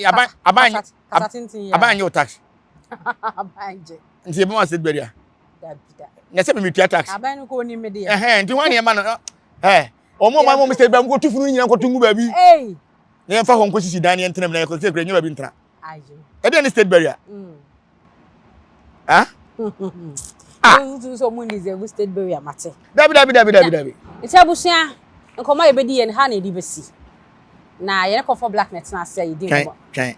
Aban aban aban nye wo tax. Nti yɛbɛma state barrier. Na sɛ memetua tax. Aban no kɔ onim me deɛ. Ɛhɛn nti hwan na ɛma no ɛɛ wɔn a wɔn state barrier nkɔtu funu nyinaa nkɔtu ngu baabi. Na yɛmfa hɔ nkɔsisi dan ne yɛntena mu na yɛkɔ sɛ kura nyɛ baabi ntena. Ɛdeɛ ne state barrier. Ah? Ah. Nso sɛ ɔmo deserve state burial mate. Dabi dabi dabi dabi dabi. Nti abusua nkɔmɔ a yɛbɛdi yɛn ha na yɛde bɛsi. Na yɛne kɔfɔ black na ɛtena ase a yɛdi nkɔmɔ. Twɛn.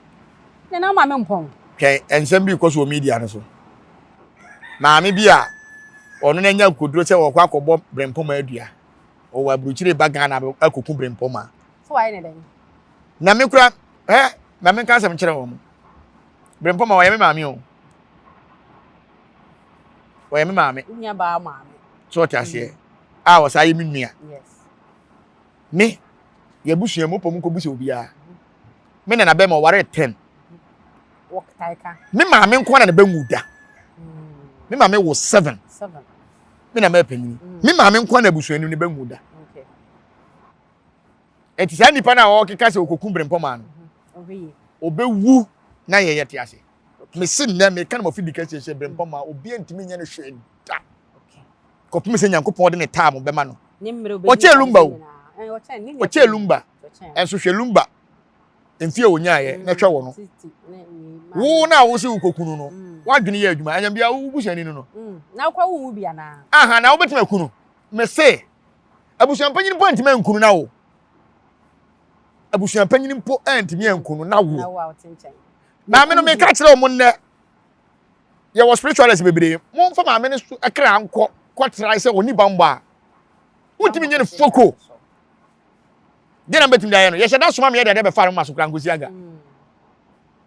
Ne na maame mpɔn. Twɛn nsɛm bi kɔ so wɔ media no so. Maame bi a ɔno n'anya akoduro sɛ ɔkɔ akɔbɔ brempɔma adua. Ɔwɔ aburukyire ba Ghana akɔku brempɔma. So wayɛ ne dɛn? Na me kura ɛ na menka asɛm kyerɛ wɔn. Brempɔma ɔyɛ me maame o. Ɔyɛ me maame. Nua baa maame. So ɔte aseɛ. A ɔsaa yɛ me nua. Yes. Me yɛbusua mu pɔ mu nkɔbu sɛ obiara. Me nana bɛma ɔware 10. Me maame nko na ne bɛnwu da. Me maame wo 7. Me na mɛ panyin. Me maame nko na abusua ni ne bɛnwu da. Okay. Enti saa nipa no a ɔkeka sɛ ɔkɔku berempɔmaa no, ɔbɛwu na yɛyɛ te ase. Mese nnɛ meka no mafidi kɛseɛ sɛ berempɔmaa obi ntumi nyɛ no hwee da. Kɔpem sɛ Nyankopɔn de ne taa mo bɛma no. Ɔkyɛɛ lumba o. Ɔkyɛɛ lumba. Ɛnso hwɛ lumba mfe a ɔnyaeɛ na hwɛ wɔ no. Wo na wo se wokɔku no no, woadwene yɛ adwuma. Anyam bia wo busuani no no. Na wokɔ wo bi anaa? Aha, na wobɛtumi aku no. Mese abusuampanyin mpo antumi ankunu na wo abusuampanyin mpo antumi ankunu na wo maame no meka kyerɛ wɔn nnɛ yɛwɔ spiritualist bebree momfa maame no so kra nkɔ kɔtra sɛ ɔni bambɔ a wontumi nyɛ no foko deɛ na mbɛtumi de ayɛ no yɛhyɛ da soma me yɛ deɛ bɛfa no ma so kora nkosi aga mm.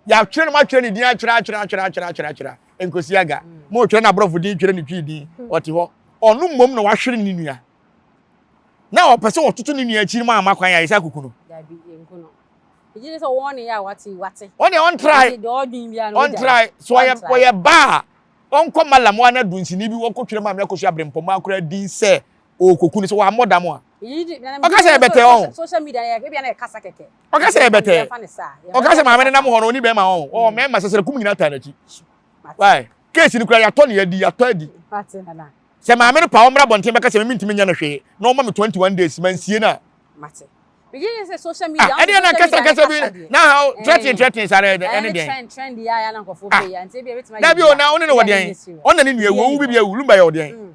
Yɛatwerɛ no moatwerɛ ne din atwerɛ atwerɛ atwerɛ atwerɛ atwerɛ atwerɛ nkosi aga. Motwerɛ n'aborɔfo din twerɛ ne twi din. Ɔte hɔ. Ɔno mmom na wahwere ne nua. Na ɔpɛ sɛ ɔtoto ne nua akyi no ma ama kwan a yɛsɛ akuku no. Dabi, yɛnku no. Megye di sɛ wɔn ne yɛ a wate wate. Ɔne ɔntrae. Ɔntrae. So ɔyɛ ɔyɛ ba a ɔnkɔ malam wa na dunsini bi wɔkɔtwerɛ maame akɔsua abrempɔmma akora din sɛ ɔrekɔku no sɛ wammɔ dam a. Ɔka sɛ ɛbɛtɛ ɔn. Ɔka sɛ ɛbɛtɛ. Ɔka sɛ maame no nam hɔ no ɔni bɛrima ɔn. Ɔwɔ mmarima sɛ sɛ kum nyinaa taa n'akyi. Why? Case no kura yɛatɔ ne adi yɛatɔ adi. Sɛ maame no pa ɔmmra abɔnten bɛka sɛ me mentumi nyɛ no hwee na ɔma me 21 days mansie no a. Ah, ɛdeɛ na kasa kasa bi na how threatening threatening saa ɛne deɛn. Ah, dabi o na ɔne ne wɔ deɛn. Ɔna ne nua ewu owu bi bi ewu lumba yɛ ɔdeɛn.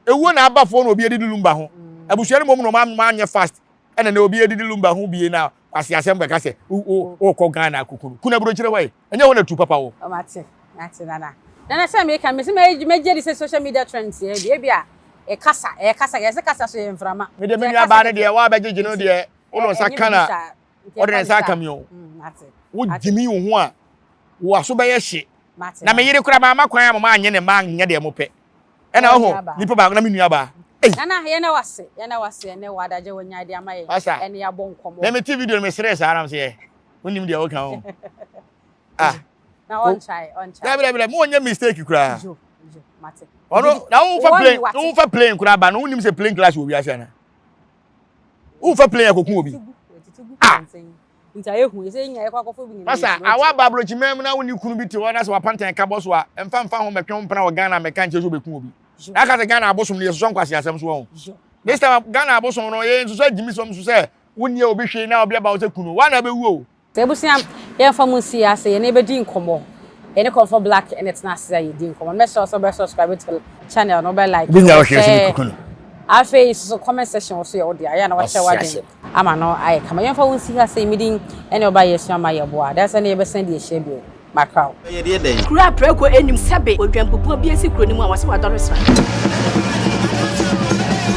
Ewuo na aba foɔ na obi adidi lumba ho. Abusua no mmom na ɔmo anyɛ fast ɛna na obi adidi lumba ho bie na kwasi asɛm bɛka sɛ wo kɔ Ghana akɔku no. Ku no aburokyire hɔ yi. Ɛnyɛ hɔ na tu papa wɔ. Oh mate, mate nana. Nana sɛ meka mese mɛgye di sɛ social media trends yɛ bi ebi a ɛkasa ɛkasa yɛsɛ kasa so yɛ mframa. Me deɛ me nua baa no deɛ wa bɛgyegye no deɛ wo na ɔsa ka na ɔde ne nsa aka mi o. Wo gyimi wo ho a wo aso bɛyɛ hye. Na me yere koraa mamma kwan ama moanyɛ ne mma anyɛ deɛ mopɛ. Ɛna ɔho nipa baako na me nua baa. Ei. Nana yɛn wase yɛn wase ɛnɛ wɔ adagye wɔ nya de ama yɛn ɛne yɛabɔ nkɔmmɔ. Me me te video no me sere saa na me sɛ yɛ wonim deɛ woka ho. Ah. Na ɔntrae ɔntrae. Dabi dabi dabi mo nyɛ mistake koraa. Jo jo mate. Ɔno na wofa plane wofa plane koraa ba no wonim sɛ plane class wɔ wiase ana. Wofa plane akɔku obi. Ah. Nti ayɛ hu sɛ nya yɛkɔ akɔfo bi nyinaa. Masa awa ba aburokyi mɛm na wone kunu bi te hɔ na sɛ wapantan ka bɔ so a mfa mfa ho mɛtwe wo mpena wɔ Ghana mɛka nkyerɛ sɛ wobɛku obi. Na aka sɛ Ghana abosom no yɛsosɔ nkwasi asɛm so wɔn. This time Ghana abosom no yɛ nsosɔ agyimi sɔm so sɛ wonni obi hwee na obi aba wo sɛ kunu. Wa na abɛwu o. Sɛ abusua yɛmfa mu nsi ase yɛne bɛdi nkɔmmɔ yɛne Kɔmfɔ Black ɛna ɛtena ase a yɛdi nkɔmmɔ mɛsrɛ wo sɛ wobɛ subscribe to channel no wobɛ like wobɛ share afei nso comment section wɔ so yɛ wo dea yɛ na wakyerɛ w'adwene ama no ayɛ kama yɛmfa wo nsi ha sɛ me din ɛne ɔba yɛsua ma yɛboa da sɛ ne yɛbɛsan di ahyia bio makra wo. Bɛyɛ deɛ dɛn? Kuro a prako nnim sɛbe odwanbubuo bi asi kuro no mu a wɔse wadɔre sra.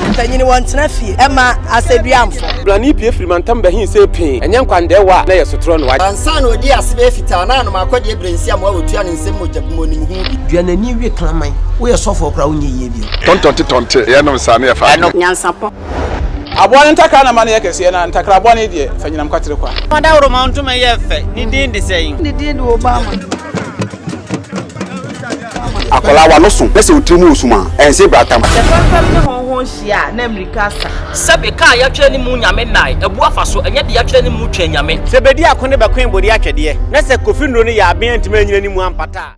Mpanyini wɔntena fie ɛma asɛduamfo. Blani pue firi mantam bɛhee see pee, ɛnyɛ nkwandɛɛwa a na ɛyɛ sotorɔ na wagye. Ansa na ɔdii ase bɛyɛ fitaa na anom akɔdeɛ berɛ nsiamoa a ɔtua ne nsam mogya gu mu ɔnim ho bi. Dua n'ani we kraman. Woyɛ sɔfoɔ koraa wonyɛ yie bio. Tɔntɔnte tɔnte yɛnom saa ne yɛfa adeɛ. Nyansapɔ. Aboa no ntakra na ma no yɛ kɛseɛ, na ntakra bɔne deɛ, fa nyinam kwatere kwa. Ɔdawuroma ntoma yɛ fɛ, ne din de sɛn? Ne din de Obama. Akwadaa w'ano so na sɛ wo tiri mu wɔ sum a, ɛnse bratam. Sɛ fɛmfɛm ne hɔnhɔn hyia a, na mmirika asa. Sɛbe kaa yɛatwerɛ ne mu Nyame nnae, abu afa so, ɛnyɛ de yɛatwerɛ ne mu Twɛn Nyame. Sɛ bedi ako ne bɛkoe bode atwɛdeɛ, na sɛ Kofi nnuro no yɛ aben antumi anyina ne mu ampata a.